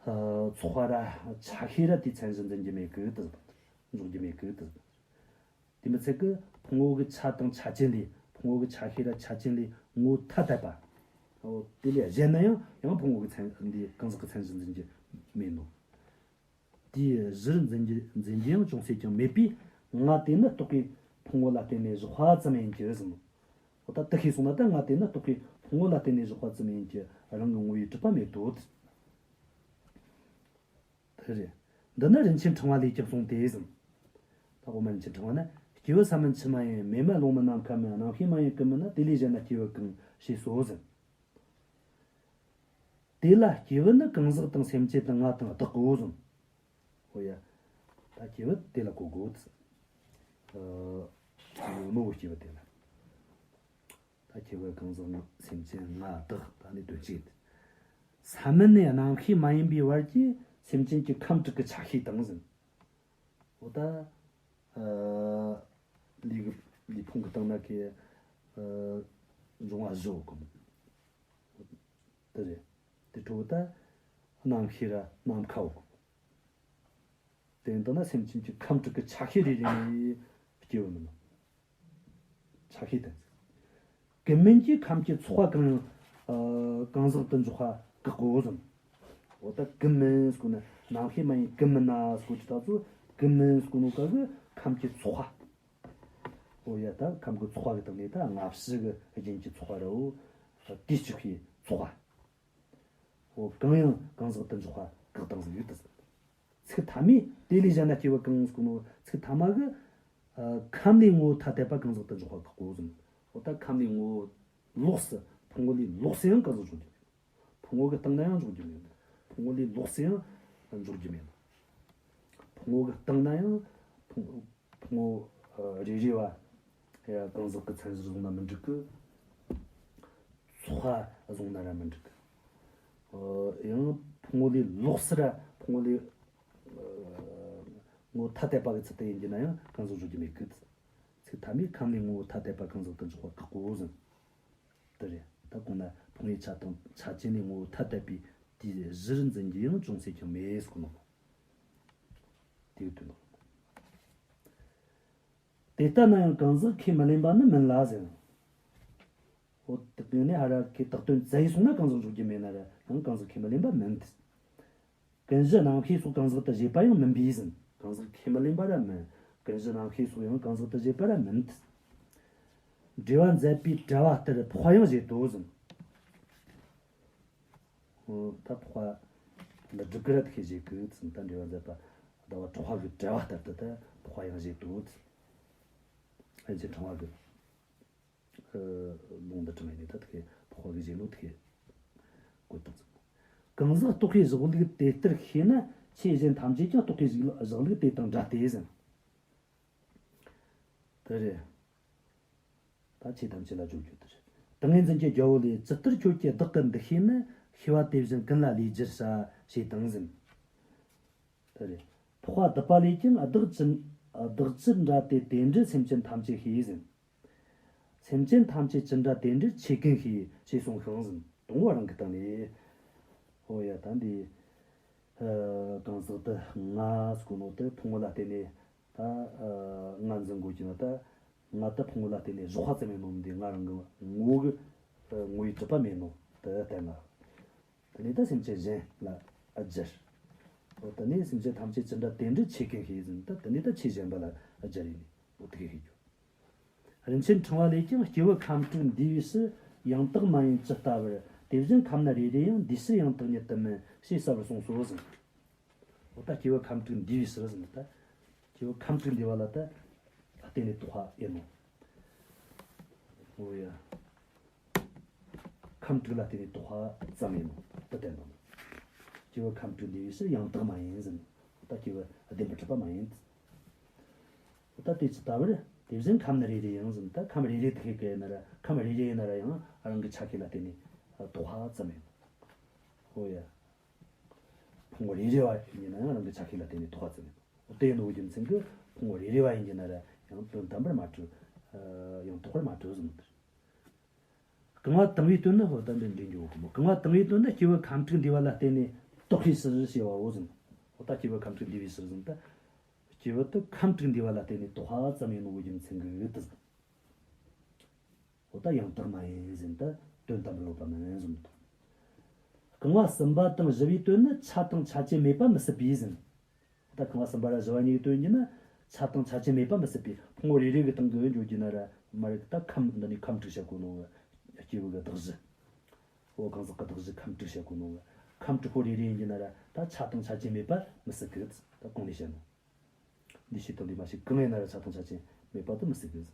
ཨ། ཚོགས་པ་ར་ཆ་ཤས་ར་དེའི་མཚན་གཞི་འཛིན་རྒྱུ་མེད་གི་དེ་ཟེར། འཇོག་རྒྱུ་མེད་གི་དེ་ཟེར། དེ་མི་ཚད་ཀི་ཕུང་པོ་གི་ཆ་དང་ཆ་ཅན་ལས། ཕུང་པོ་གི་ཆ་ཤས་ར་ཆ་ཅན་ལས་ངོ་བོ་ཐ་དད་པ། འོ་དེ་ལས་གཞན་ན་ཡང་ཡང་ཕུང་པོ་གི་མཚན་འདི་གང་ཟག་གི་མཚན་གཞི་འཛིན་རྒྱུ་མེད་ནོ། དེའི་གཞིར་འཛིན་རྒྱུ་འཛིན་རྒྱུ་ཡང་ཅུང་ཟད་ཀྱང་མེད་པས་ང་དེ་ནི་རྟོགས་པའི་ ཕུང་པོ་ལ་བརྟེན་ནས་བཞག་པ་ཙམ་ཡིན་གྱི་ཟེར། འོ་ད་དེ་ཤེས་སོང་ན་ད་ང་དེ་ནི་རྟོག་གེ་ཕུང་པོ་ལ་བརྟེན་ནས་བཞག་པ་ཙམ་ཡིན་གྱི་རང་གི་ངོ་བོའི་གྲུབ་པ་མེད་དོ། དེ་རེད། འདི་ནི་རིན་ཆེན་ཕྲེང་བ་ལས་ཀྱང་གསུངས་ཏེ་ཟེར། ད་འོ་མ་རིན་ཆེན་ཕྲེང་བ་ན། སྐྱེས་བུ་ས་མིན་ཆུ་མ་ཡིན། མེ་མ་རླུང་མིན་ནམ་མཁའ་མིན། རྣམ་ཤེས་མ་ཡིན་ཀུན་མིན་ན། དེ་ལས་གཞན་ན་སྐྱེ་བ་གང་ཞེས་སོ་ཟེར། དེ་ལ་སྐྱེས་བུ་ནི་གང་ཟག་དང་སེམས་ཅན་དང་ང་དང་བདག་གོ་ཟེར། ཨོ་ཡ། ད་སྐྱེས་བུ་དེ་ལ་གོ་དགོས། ཨ། ངོ་བོ་སྐྱེས་བུ་དེ་ལ། ད་སྐྱེས་བུ་གང་ཟག་སེམས་ཅན་ང་བདག་ད་ནི་དོན་གཅིག་ས་མིན་ནས་རྣམ་ཤེས་མ་ཡིན་པའི་བར་གྱི་སེམས་ཅན་གྱི་ཁམས་དྲུག་གི་ཆ་ཤས་དང་ཟེར། འོ་ད། ཨ། ལུས་ཀྱི་ལུས་ཕུང་གི་སྟེང་ན་གི། ཨ། འབྱུང་བ་བཞི་གོ། དེ་རེད། དེ་འཕྲོ་ད། རྣམ་ཤེས་ར་ནམ་མཁའ་འོ། དེ་ཡིན་དུས་ན་སེམས་ཅན་གྱི་ཁམས་དྲུག་གི་ཆ་ཤས་རེ་རེ་ནས་སྐྱེ་བ་མིན་ནོ། ཆ་ཤས་དེ། ཀུན་མིན་གྱི་ཁམས་ཀྱི་ཚོགས་པ་གང་ཡང་། ཨ། གང་ཟག་ཏུ་འཇོག་པ་བཀག་གོ་ཟེར། འོ་ད་ཀུན་མིན་ཟེར་གོ་ན་རྣམ་ཤེས་མ་ཡིན་ཀུན་མིན་ན་ཟེར་གོ་ཅི་ད་ཚོ་ཀུན་མིན་ཟེར་གོ་ནོ་ག་གི་ཁམས་ཀྱི་ཚོགས་པ། འོ་ཡ་ད་ཁམས་ཀྱི་ཚོགས་པ་གི་སྟེང་ནས་ད་སྔ་ཕྱི་གི་རྒྱན་གྱི་ཚོགས་པ་ར་འོ། དེ་གཅིག་པའི་ཚོགས་པ། འོ་གང་ཡང་གང་ཟག་ཏུ་འཇོག་པ་བཀག་དང་ཟེར་ཡོད་དེ། ཚིག་ཐ་མའི་དེ་ལས་གཞན་ན་སྐྱེ་བ་གང་ཟེར་གོ་ནོ་ཚིག་ཐ་མ་གི། ཨ། ཁམས་ལས་ངོ་བོ་ཐ་དད་པ་གང་ཟག་ཏུ་འཇོག་པ་བཀག་གོ་ཟེར། འོ་ད་ཁམས་ལས་ངོ་བོ་ལོགས་སུ་ཕུང་པོ་ལས་ལོགས་སུ་ཡང་གང་ཟག་འཇོག་རྒྱུ་མེད། ཕུང་པོ་གི་སྟེང་ན་ཡང་འཇོག་རྒྱུ་མེད། ཕུང་པོ་ལས་ལོགས་སུ་ཡང་འཇོག་རྒྱུ་མེད། ཕུང་པོ་གི་སྟེང་ན་ཡང་ཕུང་ཕུང་པོ་རེ་རེ་བ་ཡ་གང་ཟག་གི་མཚན་གཞིར་བཟུང་ན་མི་འགྲིག་གི། ཚོགས་པ་བཟུང་ན་ར་མི་འགྲིག་གི། ཡང་ཕུང་པོ་ལས་ལོགས་སུ་ར་ཕུང་པོ་ལས་ངོ་བོ་ཐ་དད་པ་གི་ཚུལ་དུ་ཡིན་གྱི་ན་ཡང་གང་ཟག་འཇོག་རྒྱུ་མེད་གི། ཚིག་ཐ་མའི་ཁམས་ལས་ངོ་བོ་ཐ་དད་པ་གང་ཟག་ཏུ་འཇོག་པ་བཀག་གོ་ཟེར། དེ་རེད། ད་གོང་ན་ཕུང་པོའི་ཆ་དང་ཆ་ཅན་ལས་ངོ་བོ་ཐ་དད་པའི་དེའི་གཞིར་འཛིན་རྒྱུ་ཡང་ཅུང་ཟད་ཀྱང་མེད་ཟེར་གོ་ནོ། དེའི་དོན་དུ། དེ་ལྟ་ན་ཡང་གང་ཟག་ཁས་མི་ལེན་པ་ནི་མིན་ལ་ཟེར། འོ་དེ་ནས་ཧ་ར་ཁས་བཏགས་དོན་བཙལ་ཡི་སོང་ན་གང་ཟག་འཇོག་རྒྱུ་མེད་ན་ར་ཡང་གང་ཟག་ཁས་མི་ལེན་པ་མིན། ཀུན་གཞི་རྣམ་ཤེས་སོགས་གང་ཟག་ཏུ་བཞེད་པ་ཡང་མིན་པས་ཟེར། གང་ཟག་ཁས་མི་ལེན་པ་ར་མིན། ཀུན་གཞི་རྣམ་ཤེས་སོགས་ཡང་གང་ཟག་ཏུ་བཞེད་པ་ར་མིན། འགྲེལ་པ་མཛད་པའི་བྲལ་བ་ལྟར་འཕགས་པ་ཡང་བཞེད་དོ་ཟེར། ད་འཕགས་པ་འདི་སྒྲུབ་ཀྱི་ར་དེ་ཤེས་བཞེད་དགོས་ཟེར། ད་འགྲེལ་པ་མཛད་པ་ཟླ་བ་གྲགས་པ་གི་བྲལ་བ་ལྟར་དུ་ད་འཕགས་པ་ཡང་བཞེད་དོ་ཟེར། ཨན་ཆེན་ཕྲེང་བ་གི་ལུང་འདི་དྲངས་ནས་ད་དེ་འཕགས་པ་གི་བཞེད་ནོ་དེ་གོ་ཐུབ་ཟེར། གང་ཟག་རྟོག་པས་གཞག་ལུགས་དེ་ལྟར་ཤེས་ན་ཆོས་གཞན་ཐམས་ཅད་ཀྱང་རྟོག་པས་གཞག་ལུགས་དེ་དང་འདྲ་སྟེ་ཟེར། དེ་རེད། ད་ཆོས་ཐམས་ཅད་ལ་བརྗོད་རྒྱུ་དེ་རེད། ཏིང་ངེ་འཛིན་གྱི་རྒྱལ་པོ་ལས། ཇི་ལྟར་ཁྱོད་ཀྱིས་བདག་གི་འདུ་ཤེས་ནི། ཤེས་པ་དེ་བཞིན་ཀུན་ལ་ལས་བསྒྱུར་བྱ། ཞེས་དང་ཟེར། དེ་རེད། འཕགས་པ་སྡུད་པ་ལས་ཀྱང་བདག་ཅི། བདག་ཅི་འདྲ་སྟེ་དེ་འདྲའི་སེམས་ཅན་ཐམས་ཅད་ཤེས་ཟེར། སེམས་ཅན་ཐམས་ཅད་ཅི་འདྲ་དེ་འདྲའི་ཆོས་ཀུན་ཤེས། ཞེས་གསུངས་ཤིང་ཟེར། དང་པོ་རང་གི་སྟེང་ནས། ཨོ་ཡ་ད་འདི། ཨ། གང་ཟག་དེ་ང་ཟེར་གོ་ནོ་དེ་ཕུང་པོ་ལ་བརྟེན་ནས། ད། ཨ། ང་འཛིན་དགོས་ཀྱི་ན་ད། ང་ད་ཕུང་པོ་ལ་བརྟེན་ནས་བཞག་པ་ཙམ་ཡིན་ནོ་འདི་ང་རང་གི་ངོ་བོ་གི། ཨ། ངོ་བོའི་གྲུབ་པ་མེད་ནོ་དེ་བསྟན་ན། དེ་ནས་ད་སེམས་ཅན་གཞན་ལ་ཨ་སྦྱར། འོ་དེ་ནས་སེམས་ཅན་ཐམས་ཅད་ཅི་འདྲ་དེ་འདྲའི་ཆོས་ཀུན་ཤེས་ཟེར་ད་དེ་ནས་ད་ཆོས་གཞན་པ་ལ་ཨ་སྦྱར་ཡིན། འོ་དེ་གས་ཤེས་རྒྱུ། རིན་ཆེན་ཕྲེང་བ་ལས་ཀྱང་སྐྱེས་བུ་ཁམས་དྲུག་འདུས་པའི་ཕྱིར་ཡང་དག་མ་ཡིན་ཇི་ལྟ་བར། དེ་བཞིན་ཁམས་ནི་རེ་རེ་ཡང་། འདུས་ཕྱིར་ཡང་དག་ཉིད་དུ་མིན། ཞེས་གསལ་བར་གསུངས་སོ་ཟེར། འོ་ད་སྐྱེས་བུ་ཁམས་དྲུག་འདུས་པའི་ཕྱིར་ཟེར་ན་ད། སྐྱེས་བུ་ཁམས་དྲུག་འདུས་པ་ལ་ད། ལ་བརྟེན་ནས་རྟོགས་པ་ཡིན་ནོ། འོ་ཡ། ཁམས་དྲུག་ལ་བརྟེན་ནས་རྟོགས་པ་ཙམ་ཡིན་ནོ། ད་བསྟན་ནོ། སྐྱེས་བུ་ཁམས་དྲུག་འདུས་པའི་ཕྱིར་ཡང་དག་མ་ཡིན་ཟེར། འོ་ད་སྐྱེས་བུ་བདེན་པར་གྲུབ་པ་མ་ཡིན། འོ་ད་དེ་ཇི་ལྟ་བར། དེ་བཞིན་ཁམས་ནི་རེ་རེ་ཡང་ཟེར་ན་ད་ཁམས་རེ་རེ་དེ་ཤེས་ཀྱི་ཡིན་ན་ར་ཁམས་རེ་རེ་ཡིན་ན་ར་ཡང་རང་གི་ཆ་ཤས་ལ་བརྟེན་ནས་རྟོགས་པ་ཙམ་ཡིན། འོ་ཡ། ཕུང་པོ་རེ་རེ་བ་ཡིན་ན་ཡང་རང་གི་ཆ་ཤས་ལ་བརྟེན་ནས་རྟོགས་པ་ཙམ་ཡིན། འོ་དེ་ཡིན་ནོ་རྒྱུ་མཚན་གྱིས་ཕུང་པོ་རེ་རེ་བ་ཡིན་གྱི་ན་ར་ཡང་དོན་དམ་པར་མ་གྲུབ། ཡང་དག་པར་མ་གྲུབ་ཟེར་ནོ་དེ། རྐང་པ་དང་པོའི་དོན་ནི་འོ་ད་འདི་འདྲེན་རྒྱུ་འོ་གི་མོ། རྐང་པ་དང་པོའི་དོན་ནི་སྐྱེས་བུ་ཁམས་དྲུག་འདུས་པ་ལ་བརྟེན་ནས་རྟོགས་པའི་ཕྱིར་ཞེས་པའོ་ཟེར། འོ་ད་སྐྱེས་བུ་ཁམས་དྲུག་འདུས་པའི་ཕྱིར་ཟེར་ན་ད། སྐྱེས་བུ་དེ་ཁམས་དྲུག་འདུས་པ་ལ་བརྟེན་ནས་རྟོགས་པ་ཙམ་ཡིན་ནོ་རྒྱུ་མཚན་གྱིས་དེ་ཟེར། འོ་ད་ཡང་དག་མ་ཡིན་ཟེར་ན་ད་དོན་དམ་པར་ཡོད་པ་མིན་ཟེར་ནོ། རྐང་པ་གསུམ་པ་དང་བཞི་པའི་དོན་ནི་ཆ་དང་ཆ་ཅན་མེད་པ་མི་སྲིད་པས་ཟེར། ད་རྐང་པ་གསུམ་པ་ར་བཞི་པ་གཉིས་ཀྱི་དོན་གྱིས་ན། ཆ་དང་ཆ་ཅན་མེད་པ་མི་སྲིད་པས། ཕུང་པོ་རེ་རེ་གི་སྟེང་གི་འཇོག་རྒྱུ་ན་ར་མ་རིག་ད་ཁམས་འདི་ནས་ཁམས་དྲུག་བཤད་གོ་ནོ་གི། སྐྱེས་བུ་གི་གདགས་གཞི། འོ་གང་ཟག་གི་གདགས་གཞི་ཁམས་དྲུག་བཤད་གོ་ནོ་གི། ཁམས་དྲུག་པོ་རེ་རེ་ཡིན་རྒྱུ་ན་ར་ད་ཆ་དང་ཆ་ཅན་མེད་པ་མི་སྲིད་གི། ད་གོང་ནས་བཤད་ནོ། འདི་བྱས་དང་འདི་མ་བྱས་གང་ཡིན་ན་ར་ཆ་དང་ཆ་ཅན་མེད་པ་དེ་མི་སྲིད་གི།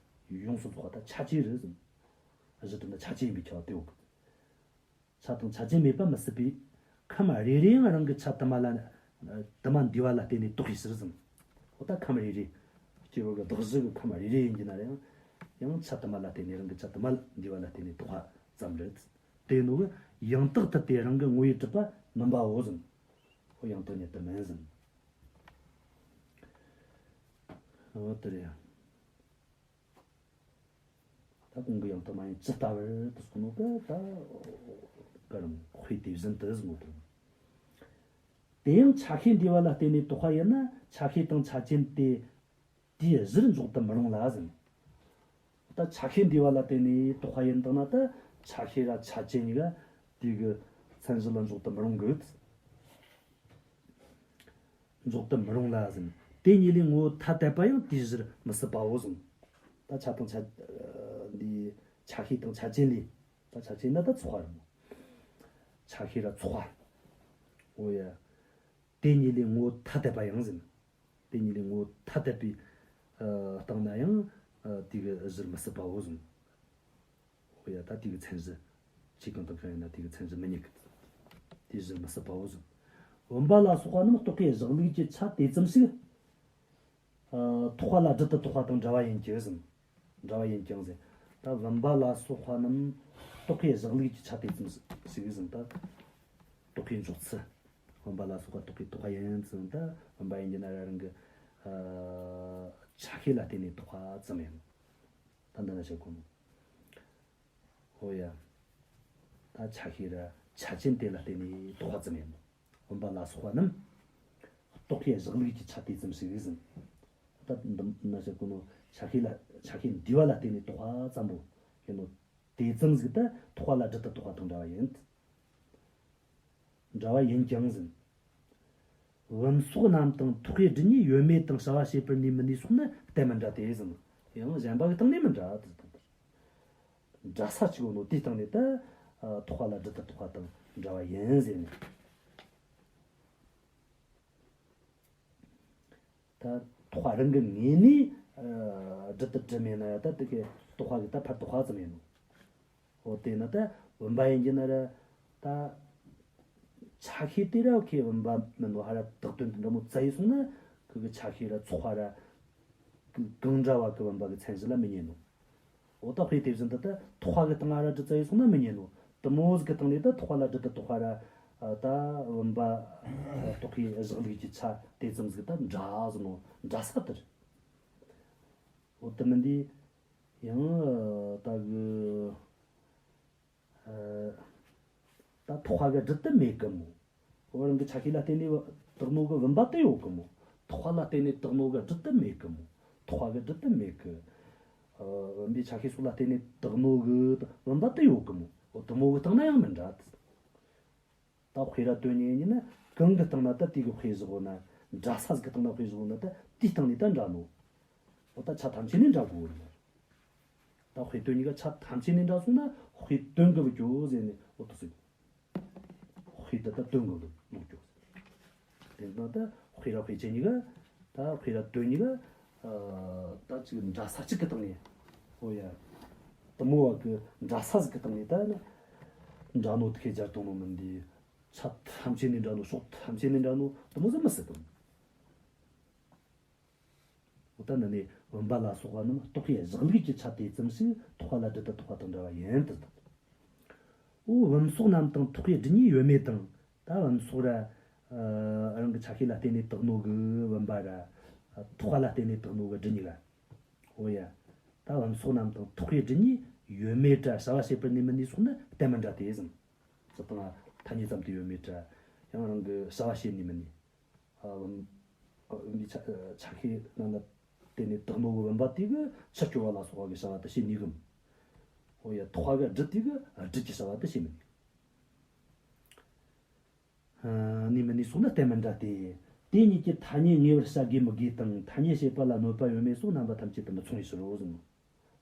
ཡོངས་སུ་རྫོགས་པ་ད་ཆ་ཅན་རེད་ཟེར། གཞི་དོན་ད་ཆ་ཅན་ཡིན་པའི་ཁྱབ་པ་དེ་འོག་གི། ཆ་དང་ཆ་ཅན་མེད་པ་མི་སྲིད་པས། ཁམས་རེ་རེ་ཡང་རང་གི་ཆ་དུ་མ་ལ། དུ་མ་འདུས་པ་ལ་བརྟེན་ནས་དོགས་པའི་ཕྱིར་ཟེར། འོ་ད་ཁམས་རེ་རེ། སྐྱེས་བུ་གི་གདགས་གཞི་གི་ཁམས་རེ་རེ་ཡིན་གྱི་ན་ར་ཡང་། ཡང་ཆ་དུ་མ་ལ་བརྟེན་ནས་རང་གི་ཆ་དུ་མ་འདུས་པ་ལ་བརྟེན་ནས་དོགས་པ་ཙམ་རེད། དེ་ནོ་གི་ཡང་དག་ཐུབ་སྟེ་རང་གི་ངོ་བོས་གྲུབ་པ་མིན་པའོ་ཟེར། འོ་ཡང་དག་ཉིད་དུ་མིན་ཟེར། འོ་དེ་རེད། ད་གོང་གི་ཡང་དག་མ་ཡིན་ཇི་ལྟ་བར་དུ་གསུངས་ནོ་གི་ད། ག་རང་དཔེ་དེ་བཞིན་དུ་གསུངས་དང་། དེ་ཡང་ཆ་ཤས་འདུས་པ་ལ་བརྟེན་ནས་དོགས་པ་ཡིན་ན་ཆ་ཤས་དང་ཆ་ཅན་དེ་དེའི་གཞིར་འཇོག་ཏུ་མི་རུང་ལ་ཟེར། ད་ཆ་ཤས་འདུས་པ་ལ་བརྟེན་ནས་དོགས་པ་ཡིན་དང་ན་ད་ཆ་ཤས་ར་ཆ་ཅན་གཉིས་ཀ་དེ་གི་མཚན་གཞི་ལ་འཇོག་ཏུ་མི་རུང་གི། འཇོག་ཏུ་མི་རུང་ལ་ཟེར། དེ་གཉིས་ལས་ངོ་བོ་ཐ་དད་པ་ཡང་དེའི་གཞིར་མི་སྲིད་པའོ་ཟེར། ད་ཆ་དང་ཆ། འདི་ཆ་ཤས་དང་ཆ་ཅན་ལས། ད་ཆ་ཅན་ན་ད་ཚོགས་པ་རེད་མོ། ཆ་ཤས་ར་ཚོགས་པ། འོ་ཡ། དེ་གཉིས་ལས་ངོ་བོ་ཐ་དད་པ་ཡང་ཟེར། དེ་གཉིས་ལས་ངོ་བོ་ཐ་དད་པའི། ཨ། སྟེང་ན་ཡང་། ཨ། དེ་གི་གཞིར་མི་སྲིད་པའོ་ཟེར། འོ་ཡ། ད་དེ་གི་མཚན་གཞི། ཆོས་གང་དང་གང་ཡིན་ན་དེ་གི་མཚན་གཞི་མི་རྙེད་གི། དེའི་གཞིར་མི་སྲིད་པའོ་ཟེར། བུམ་པ་ལ་སོགས་པ་རྣམས་རྟོག་པས་གཞག་ལུགས་ཀྱི་ཆ་དེ་ཙམ་ཞིག་ཨ། ཐོགས་པ་ལ་སྒྲིབ་ཏུ་བཏགས་པ་དང་འདྲ་བ་ཡིན་གྱི་ཟེར། འདྲ་བ་ཡིན་ཀྱང་ཟེར། ད་བུམ་པ་ལ་སོགས་པ་རྣམས་རྟོག་པས་གཞག་ལུགས་ཀྱི་ཆ་དེ་ཙམ་ཞིག་ཟེར། ད་རྟོག་པས་འཇོག་ཚུལ། བུམ་པ་ལ་སོགས་པ་རྟོག་པས་བཏགས་པ་ཡིན་ཟེར། ད་བུམ་པ་ཡིན་གྱི་ན་ར་རང་གི། ཨ། ཆ་ཤས་ལ་བརྟེན་ནས་བཏགས་པ་ཙམ་ཡིན། ད་འདི་ན་བཤད་གོ་ནོ། འོ་ཡ། ད་ཆ་ཤས་ར་ཆ་ཅན་དེ་ལ་བརྟེན་ནས་བཏགས་པ་ཙམ་ཡིན་ནོ། བུམ་པ་ལ་སོགས་པ་རྣམས་རྟོག་པས་གཞག་ལུགས་ཀྱི་ཆ་དེ་ཙམ་ཞིག་ཟེར། ད་འདི་ན་བཤད་གོ་ནོ་ཆ་ཤས་ལ་ཆ་ཤས་འདུས་པ་ལ་བརྟེན་ནས་བཏགས་པ་ཙམ་པོ་ཡིན་ནོ། དེ་ཙམ་ཞིག་ད་ཐོགས་པ་ལ་སྒྲིབ་ཏུ་བཏགས་པ་དང་འདྲ་བ་ཡིན། འདྲ་བ་ཡིན་ཀྱང་ཟེར། བུམ་སོགས་རྣམས་དང་ཐོགས་པའི་སྒྲིབ་གཉིས་ཡོད་མེད་དང་བྱ་བ་བྱེད་པར་ནུས་མི་ནུས་སོགས་ནི་གཏན་མི་འདྲ་སྟེ་ཟེར། ཡང་གཞན་པ་གི་སྟེང་ནས་མི་འདྲ། འདྲ་ས་ཅིག་ཡོད་ནོ་དེའི་སྟེང་ནས་ད། ཐོགས་པ་ལ་སྒྲིབ་ཏུ་བཏགས་པ་དང་འདྲ་བ་ཡིན་ཟེར་ནས། ད་ཐོགས་པ་རང་གི་ངོས་ནས། ཨ། སྒྲིབ་ཏུ་གྲུབ་མེད་ན་ཡང་ད་དེ་གི་རྟོགས་པ་གི་ད་ཕར་རྟོགས་པ་ཙམ་ཡིན་ནོ། འོ་དེ་ན་ད་བུམ་པ་ཡིན་གྱི་ན་ར་ད་ཆ་ཤས་དེ་ར་ཁོའི་བུམ་པ་མིན་ནོ། ཧ་ར་བཏགས་དོན་དེ་འདྲ་མོ་བཙལ་ཡི་སོང་ན་ཁོ་གི་ཆ་ཤས་ར་ཚོགས་པ་ར་གང་འདྲ་བ་གི་བུམ་པ་གི་མཚན་གཞི་ལ་མི་རྙེད་ནོ། འོ་ད་དཔེ་དེ་བཞིན་དུ་ད་ཐོགས་པ་གི་སྟེང་ང་ར་སྒྲིབ་བཙལ་ཡི་སོང་ན་མི་རྙེད་ནོ། དེ་མོ་ཟིག་གི་སྟེང་ནས་ད་ཐོགས་པ་ལ་སྒྲིབ་ཏུ་བཏགས་པ་ར། ཨ། ད་བུམ་པ་རྟོག་པས་གཞག་ལུགས་ཀྱི་ཆ་དེ་ཙམ་ཟིག་ད་འདྲ་ཟེར་ནོ། འདྲ་ས་དེ་རེད། འོ་དེ་མིན་དེ་ཡང་ད་གི། ཨ། ད་ཐོགས་པ་གི་སྒྲིབ་དེ་མེད་གི་མོ། འོ་རང་གི་ཆ་ཤས་ལ་བརྟེན་ནས་བཏགས་ནོ་གི་བུམ་པ་དེ་ཡོད་གི་མོ། ཐོགས་པ་ལ་བརྟེན་ནས་བཏགས་ནོ་གི་སྒྲིབ་དེ་མེད་གི་མོ། ཐོགས་པ་གི་སྒྲིབ་དེ་མེད་གི། ཨ། བུམ་པའི་ཆ་ཤས་སོགས་ལ་བརྟེན་ནས་བཏགས་ནོ་གི་བུམ་པ་དེ་ཡོད་གི་མོ། འོ་དེ་མོ་གི་སྟེང་ན་ཡང་མི་འདྲ། ད་དཔེ་ར་སྟོན་ཉན་ཡིན་ན་གང་གི་སྟེང་ན་ད་དེ་གི་དཔེ་བཞག་ཡོད་ན། འདྲ་ས་ཟིག་གི་སྟེང་ན་དཔེ་བཞག་ཡོད་ན་ད་དེའི་སྟེང་ནས་ད་འདྲ་ནོ། འོ་ད་ཆ་ཐམས་ཅད་ནས་འདྲ་དགོས་ཡོད་ན། ད་དཔེ་དོན་གཉིས་ཀ་ཆ་ཐམས་ཅད་ནས་འདྲ་སོང་ན་དཔེ་དོན་གི་བུ་གྱོ་ཟེར་ནས། འོ་དེ་ཟེར། དཔེ་དེ་ད་དོན་གི་བུ་ལུགས་གྱོ་ཟེར། དེ་ན་ད་དཔེ་ར་དཔེ་ཅན་གཉིས་ཀ། ད་དཔེ་ར་དོན་གཉིས་ཀ། ཨ། ད་ཅིག་འདྲ་ས་གཅིག་གི་སྟེང་ནས། འོ་ཡ། དེ་མོ་བ་གི་འདྲ་ས་ཟིག་གི་སྟེང་ནས་ད་ནི་འདྲ་ནོ་དེ་ཁས་སྦྱར་བཏང་ནོ་མིན་དེ། ཆ་ཐམས་ཅད་ནས་འདྲ་ནོ། ཕྱོགས་ཐམས་ཅད་ནས་འདྲ་ནོ་དེ་མོ་ཟིག་མི་སྲིད་དམ། འོ་ད་ནི་ནི་བུམ་པ་ལ་སོགས་པ་རྣམས་རྟོག་པས་གཞག་ལུགས་ཀྱི་ཆ་དེ་ཙམ་ཞིག་ཐོགས་པ་ལ་སྒྲིབ་ཏུ་བཏགས་པ་དང་འདྲ་བ་ཡིན་ཏེ། འོ་བུམ་སོགས་རྣམས་དང་ཐོགས་པའི་སྒྲིབ་གཉིས་ཡོད་མེད་དང་། ད་བུམ་སོགས་ར། ཨ། རང་གི་ཆ་ཤས་ལ་བརྟེན་ནས་བཏགས་ནོ་གི་བུམ་པ་ར། ཐོགས་པ་ལ་བརྟེན་ནས་བཏགས་ནོ་གི་སྒྲིབ་གཉིས་ཀ། འོ་ཡ། ད་བུམ་སོགས་རྣམས་དང་ཐོགས་པའི་སྒྲིབ་གཉིས་ཡོད་མེད་ར་བྱ་བ་བྱེད་པར་ནུས་མི་ནུས་སོགས་ནི་གཏན་མི་འདྲ་སྟེ་ཟེར། སྤྱིར་བཏང་ཐ་སྙད་ཙམ་དུ་ཡོད་མེད་ར། ཡང་རང་གི་བྱ་བ་བྱེད་ནུས་མི་ནུས། ཨ། བུམ། ཨ། བུམ་པའི་ཆ། ཆ་ཤས་རྣམས་ལ་བརྟེན་ནས་བཏགས་ནོ་གི་བུམ་པ་དེ་གིས་ཕྱིར་སྐྱོར་བ་ལ་སོགས་པ་གི་བྱ་བ་དེ་བྱེད་ནུས་གི། འོ་ཡ། ཐོགས་པ་གི་སྒྲིབ་དེ་གིས་སྒྲིབ་ཀྱི་བྱ་བ་དེ་བྱེད་མི་ནུས། ཨ། ནུས་མི་ནུས་སོགས་ནི་གཏན་མི་འདྲ་སྟེ། དེ་གཉིས་ཀྱི་ཐ་སྙད་ངེས་པར་བྱ་དགོས་མི་དགོས་དང་། ཐ་སྙད་བྱེད་པ་ལ་གནོད་པ་ཡོད་མེད་སོགས་རྣམ་པ་ཐམས་ཅད་དུ་མི་མཚུངས་པའི་ཕྱིར་རོ་གསུངས།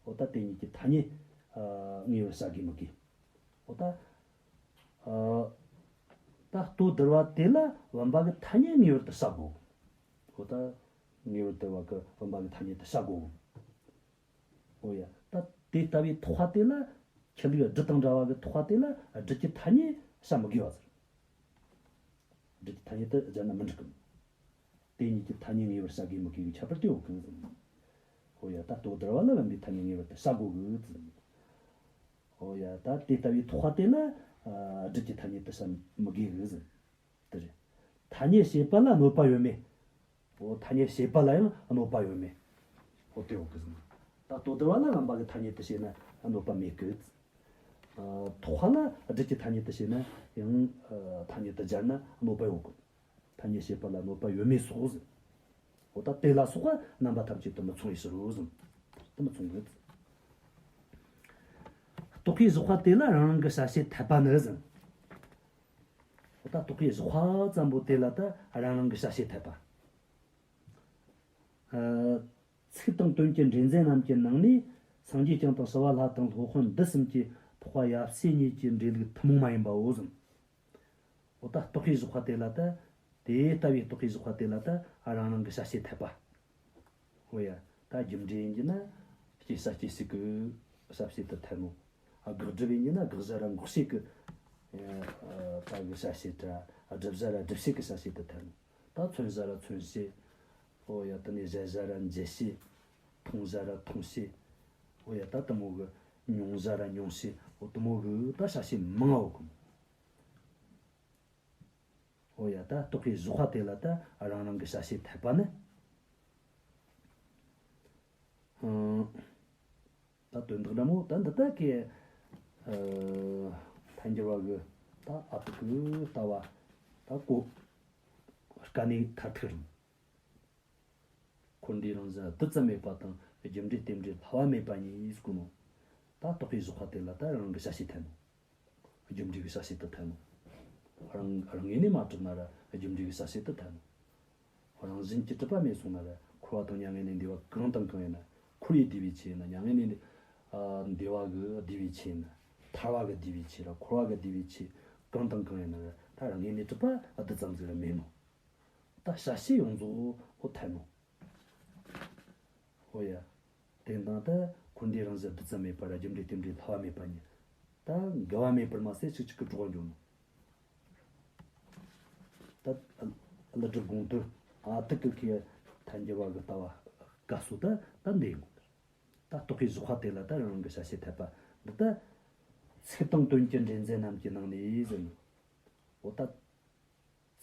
འོ་ད་དེ་གཉིས་ཀྱི་ཐ་སྙད་ཨ་ངེས་པར་བྱ་དགོས་མི་དགོས། འོ་ད་ཨ་ད་ལྟོ་ལྡིར་བ་དེ་ལ་བུམ་པ་གི་ཐ་སྙད་ངེས་པར་དུ་བྱ་དགོས། འོ་ད་ངེས་པར་དུ་བ་གི་བུམ་པ་གི་ཐ་སྙད་དུ་བྱ་དགོས། འོ་ཡ། ད་དེ་ལྟ་བུའི་ཐེག་པ་དེ་ལ་ཁྱད་ལུགས་སྒྲུབ་དང་འདྲ་བ་གི་ཐེག་པ་དེ་ལ་སྒྲུབ་ཀྱི་ཐ་སྙད་བྱ་མི་དགོས་པ་ཟེར། སྒྲུབ་ཀྱི་ཐ་སྙད་དུ་སྦྱར་ན་མི་འགྲིག་གི། དེ་གཉིས་ཀྱི་ཐ་སྙད་ངེས་པར་བྱ་དགོས་མི་དགོས་ཀྱི་ཁྱད་པར་དེ་ཡོད་གི་ཟེར། འོ་ཡ། ད་ལྟོ་ལྡིར་བ་ལ་བུམ་པའི་ཐ་སྙད་ངེས་པར་དུ་བྱ་དགོས་གི་ཟེར། འོ་ཡ། ད་དེ་ལྟ་བུའི་ཐེག་པ་དེ་ལ་ཨ་སྒྲུབ་ཀྱི་ཐ་སྙད་དུ་བྱ་མི་དགོས་གི་ཟེར། དེ་རེད། ཐ་སྙད་བྱེད་པ་ལ་གནོད་པ་ཡོད་མེད། འོ་ཐ་སྙད་བྱེད་པ་ལ་ཡང་གནོད་པ་ཡོད་མེད། འོ་དེ་འོག་གི་ཟིན། ད་ལྟོ་ལྡིར་བ་ལ་བུམ་པ་གི་ཐ་སྙད་དུ་བྱས་ན་གནོད་པ་མེད་གི། ཨ་ཐེག་པ་ལ་སྒྲུབ་ཀྱི་ཐ་སྙད་དུ་བྱས་ན་ཡང་ཨ་ཐ་སྙད་དུ་སྦྱར་ན་གནོད་པ་ཡོད་གི། ཐ་སྙད་བྱེད་པ་ལ་གནོད་པ་ཡོད་མེད་སོགས་ཟིན། འོ་ད་དེ་ལ་སོགས་པ་རྣམ་པ་ཐམས་ཅད་དུ་མི་མཚུངས་པའི་ཕྱིར་རོ་ཟིན། དུ་མི་མཚུངས་གི། རྟོག་པའི་བཞག་པ་དེ་ལ་རང་རང་གི་བྱ་བྱེད་འཐད་པ་ནི་ཟིན། འོ་ད་རྟོག་པའི་བཞག་པ་ཙམ་པོ་དེ་ལ་ད་རང་རང་གི་བྱ་བྱེད་འཐད་པ། ཨ་ཚིག་དང་དོན་གྱི་འདྲེས་མཛད་རྣམས་ཀྱི་ནང་ནས་སངས་རྒྱས་བསྐྱངས་དང་ཞི་བ་ལྷ་དང་སློབ་དཔོན་འདི་གསུམ་གྱི་འཕགས་པ་ཡབ་སྲས་གཉིས་ཀྱི་འབྲེལ་ལུགས་ཐུན་མོང་མ་ཡིན་པའོ་ཟིན། འོ་ད་རྟོག་པའི་བཞག་པ་དེ་ལ་ད་དེ་ལྟ་བུའི་རྟོག་པའི་བཞག་པ་དེ་ལ་ད་རང་རང་གི་བྱ་བྱེད་འཐད་པ། འོ་ཡ། ད་རྒྱུ་འབྲས་ཡིན་གྱི་ན་སྐྱེད་བྱ་སྐྱེད་བྱེད་ཀྱི་བྱ་བྱེད་དུ་འཐད་ནོ། ཨ་དགག་སྒྲུབ་ཡིན་གྱི་ན་དགག་བྱ་ར་འགོག་བྱེད་ཀྱི་ཨ་ད་གི་བྱ་བྱེད་ར། ཨ་སྒྲུབ་བྱ་ར་སྒྲུབ་བྱེད་ཀྱི་བྱ་བྱེད་དུ་འཐད་ནོ། ད་མཚོན་བྱ་ར་མཚོན་བྱེད། འོ་ཡ། དེ་ནས་འཇལ་བྱ་ར་འཇལ་བྱེད། མཐོང་བྱ་ར་མཐོང་བྱེད། འོ་ཡ། ད་དེ་མོ་གི་མྱོང་བྱ་ར་མྱོང་བྱེད། འོ་དེ་མོ་གི་ད་བྱ་བྱེད་མང་ང་འོ་གི། འོ་ཡ། ད་རྟོག་པའི་བཞག་པ་དེ་ལ་ད་རང་རང་གི་བྱ་བྱེད་འཐད་པ་ནི། ཨང་། ད་དོན་དག་འདྲ་མོ་ད་འདི་ལྟ་གི། ཨ་ཐལ་འགྱུར་བ་གི་ད་ཨ་ཐུར་གི་ལྟ་བ་ད་གོ་དཀའ་གནད་མཐར་ཐུག་རང་། འཁོར་འདས་རང་བཞིན་རྡུལ་ཙམ་མེད་པ་དང་རྒྱུ་འབྲས་རྟེན་འབྲེལ་བསླུ་བ་མེད་པ་ཉིད་ཟེར་གོ་ནོ། ད་རྟོག་པའི་བཞག་པ་དེ་ལ་ད་རང་གི་བྱ་བྱེད་འཐད་ནོ། རྒྱུ་འབྲས་ཀྱི་བྱ་བྱེད་དུ་འཐད་ནོ། རང་རང་ངོས་ནས་མ་གྲུབ་ན་ར་རྒྱུ་འབྲས་ཀྱི་བྱ་བྱེད་དུ་འཐད་ནོ། རང་བཞིན་གྱིས་གྲུབ་པ་མེད་སོང་ན་ར་འཁོར་བ་དང་མྱ་ངན་ལས་འདས་པ་གང་དང་གང་ཡིན་ན། འཁོར་བའི་བསྡུས་པའི་ཆོས་ཡིན་ན། མྱ་ངན་ལས་འདས་ཨ་འདས་པ་གི་བསྡུས་པའི་ཆོས་ཡིན་ན། ཐར་བ་གི་བསྡུས་པའི་ཆོས་ར་འཁོར་བ་གི་བསྡུས་པའི་ཆོས་གང་དང་གང་ཡིན་ན་ར་ད་རང་ངོས་ནས་གྲུབ་པ་རྡུལ་ཙམ་ཟིག་ར་མེད་ནོ། ད་བྱ་བྱེད་ཡོངས་རྫོགས་འོ་འཐད་ནོ། འོ་ཡ། དེ་དང་ད་འཁོར་འདས་རང་བཞིན་རྡུལ་ཙམ་མེད་པ་ར་རྒྱུ་འབྲས་རྟེན་འབྲེལ་བསླུ་བ་མེད་པ་ཉིད། ད་འགལ་བ་མེད་པར་མ་ཟད་གཅིག་གཅིག་གི་གྲོགས་འགྱོ་ནོ། ད་ཀླུ་སྒྲུབ་དགོངས་དོན་ཨ་ཐུར་གི་གི་ཐལ་འགྱུར་བ་གི་ལྟ་བ་ག་སོ་ད་ད་འདི་ཡིན་གོ། ད་རྟོག་པའི་བཞག་པ་དེ་ལ་ད་རང་གི་བྱ་བྱེད་འཐད་པ་འདི་ད་ཚིག་དང་དོན་གྱི་འདྲེས་མཛད་རྣམས་ཀྱི་ནང་ནས་ཟེར་ནོ། འོ་ད།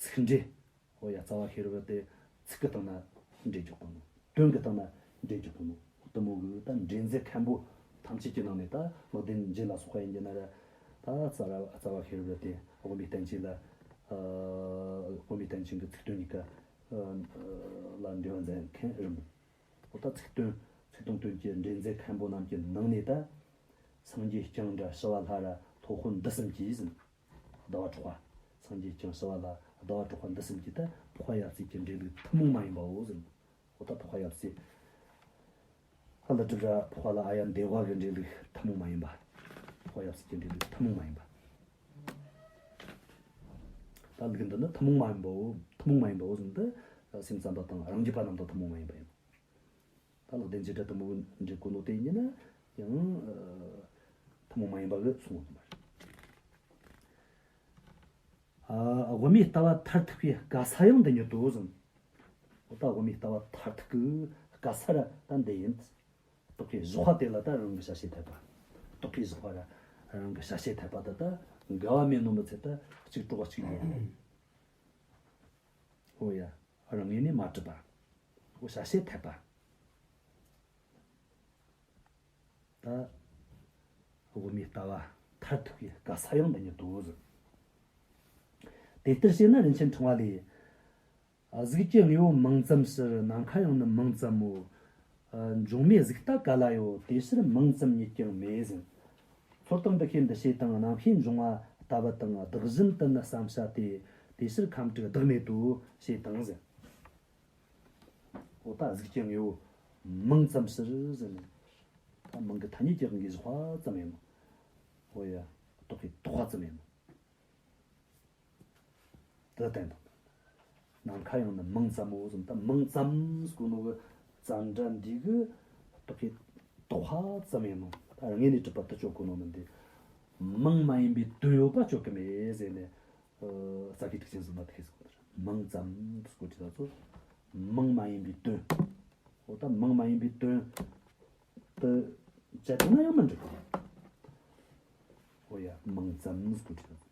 ཚིག་འབྲས། འོ་ཡ། རྩ་བ་ཤེས་རབ་དེ་ཚིག་གི་སྟེང་ན་འབྲས་འཇོག་གོ་ནོ། དོན་གྱི་སྟེང་ན་འབྲས་འཇོག་གོ་ནོ། དེ་མོ་གི་ད་འདྲེས་མཛད་མཁན་པོ་ཐམས་ཅད་ཀྱི་ནང་ནས་ད་ལེགས་ལྡན་འབྱེད་ལ་སོགས་པ་ཡིན་གྱི་ན་ར། ད་རྩ་ར་རྩ་བ་ཤེས་རབ་དེ་དབུ་མའི་བསྟན་བཅོས་ལ། ཨ་དབུ་མའི་བསྟན་བཅོས་ཀྱི་ཚིག་དོན་གཉིས་ཀ་ཨ་ལ་འགྲེལ་བ་མཛད་མཁན་རེད་མོ། འོ་ད་ཚིག་དོན་ཚིག་དང་དོན་གྱི་འདྲེས་མཛད་མཁན་པོ་རྣམས་ཀྱི་ནང་ནས་ད་སངས་རྒྱས་བསྐྱངས་ར་ཞི་བ་ལྷ་ར་སློབ་དཔོན་འདི་གསུམ་གྱིས་ཟིན། ཟླ་བ་གྲགས་པ། སངས་རྒྱས་བསྐྱངས་ཞི་བ་ལྷ། ཟླ་བ་གྲགས་པ་འདི་གསུམ་གྱིས་ད་འཕགས་པ་ཡབ་སྲས་ཀྱི་འབྲེལ་ལུགས་ཐུན་མོང་མ་ཡིན་པའོ་ཟེར། འོ་ད་འཕགས་པ་ཡབ་སྲས། ཀླུ་སྒྲུབ་ར་འཕགས་པ་ལ་ཨཱརྱ་དེ་བ་གི་འབྲེལ་ལུགས་ཐུན་མོང་མ་ཡིན་པ། འཕགས་པ་ཡབ་སྲས་ཀྱི་འབྲེལ་ལུགས་ཐུན་མོང་མ་ཡིན་པ། ད་ལུགས་འདི་ནི་ཐུན་མོང་མ་ཡིན་པའོ། ཐུན་མོང་མ་ཡིན་པའོ་ཟེར་ནི་འདི་སེམས་ཙམ་པ་དང་རང་རྒྱུད་པ་རྣམས་དང་ཐུན་མོང་མ་ཡིན་པ་ཡིན། ད་ལེགས་ལྡན་འབྱེད་སྒྲ་དེ་མོ་འབྲི་དགོས་ནོ་དེ་ཡིན་ན་ཡང་ཐུན་མོང་མ་ཡིན་པ་གི་གསུང་བ་མ་རེད། ཨ་དབུ་མའི་ལྟ་བ་མཐར་ཐུག་པའི་དགའ་ས་ཡང་འདི་ཉིད་དོ་ཟེར། འོ་ད་དབུ་མའི་ལྟ་བ་མཐར་ཐུག་གི་དགའ་ས་ར་ད་འདི་ཡིན། རྟོག་གེའི་བཞག་པ་དེ་ལ་ད་རང་གི་བྱ་བྱེད་འཐད་པ། རྟོག་གེའི་བཞག་པ་ར་རང་གི་བྱ་བྱེད་འཐད་པ་དེ་ད་འགལ་བ་མེད་ནོ་མི་ཚད་ད་གཅིག་གྲོགས་གཅིག་ཡོད། འོ་ཡ། རང་ངོས་ནས་མ་གྲུབ་པ། འོ་བྱ་བྱེད་འཐད་པ། ད་དབུ་མའི་ལྟ་བ་མཐར་ཐུག་པའི་དགའ་ས་ཡང་འདི་ཉིད་དོ་ཟེར། དེ་ལྟར་བྱས་ན་རིན་ཆེན་ཕྲེང་བ་ལས། གཟུགས་ཀྱི་དངོས་པོ་མིང་ཙམ་ཕྱིར། ནམ་མཁའ་ཡང་ནི་མིང་ཙམ་མོ། འབྱུང་མེད་གཟུགས་ལྟ་ག་ལ་ཡོད། དེ་ཕྱིར་མིང་ཙམ་ཉིད་ཀྱང་མེད་ཟེར། ཚུལ་དང་འདུ་ཤེས་འདུ་བྱེད་དང་། རྣམ་ཤེས་འབྱུང་བ་ལྟ་བུ་དང་། བདག་བཞིན་དུ་ནི་བསམ་བྱ་སྟེ། དེ་ཕྱིར་ཁམས་དྲུག་བདག་མེད་དོ་ཞེས་དང་ཟེར། ད་གཟུགས་ཀྱི་དངོས་པོ་མིང་ཙམ་ཕྱིར་ཟེར་ནས། ད་མིང་གི་ཐ་སྙད་ཀྱི་དབང་གིས་བཞག་པ་ཙམ་ཡིན་ནོ། འོ་ཡ། རྟོག་གེ་བཏགས་པ་ཙམ་ཡིན་ནོ། དེ་བསྟན་དང་། ནམ་མཁའ་ཡང་ནི་མིང་ཙམ་མོ་ཟེར། ད་མིང་ཙམ་ཟེར་གོ་ནོ་གི་ཙམ་སྒྲ་འདི་གི་རྟོག་གེ་བཏགས་པ་ཙམ་ཡིན་ནོ། ད་དངོས་གནས་གྲུབ་པ་དེ་གཅོད་གོ་ནོ་མིན་ཏེ། མིང་མ་ཡིན་པའི་དོན་ཡོད་པ་གཅོད་གི་མེད་ཟེར་ནས། ཨ། རྩ་བའི་ཐེག་ཆེན་གསུམ་པ་དེ་གིས་གསུངས་པ་རེད། མིང་ཙམ་ཟེར་གོ་དུས་ད་ཚོ། མིང་མ་ཡིན་པའི་དོན། འོ་ད་མིང་མ་ཡིན་པའི་དོན་དེ་བྱས་བཏང་ན་ཡང་མི་འགྲིག་གི། འོ་ཡ། མིང་ཙམ་ཟེར་གོ་དུས་ད་ཚོ།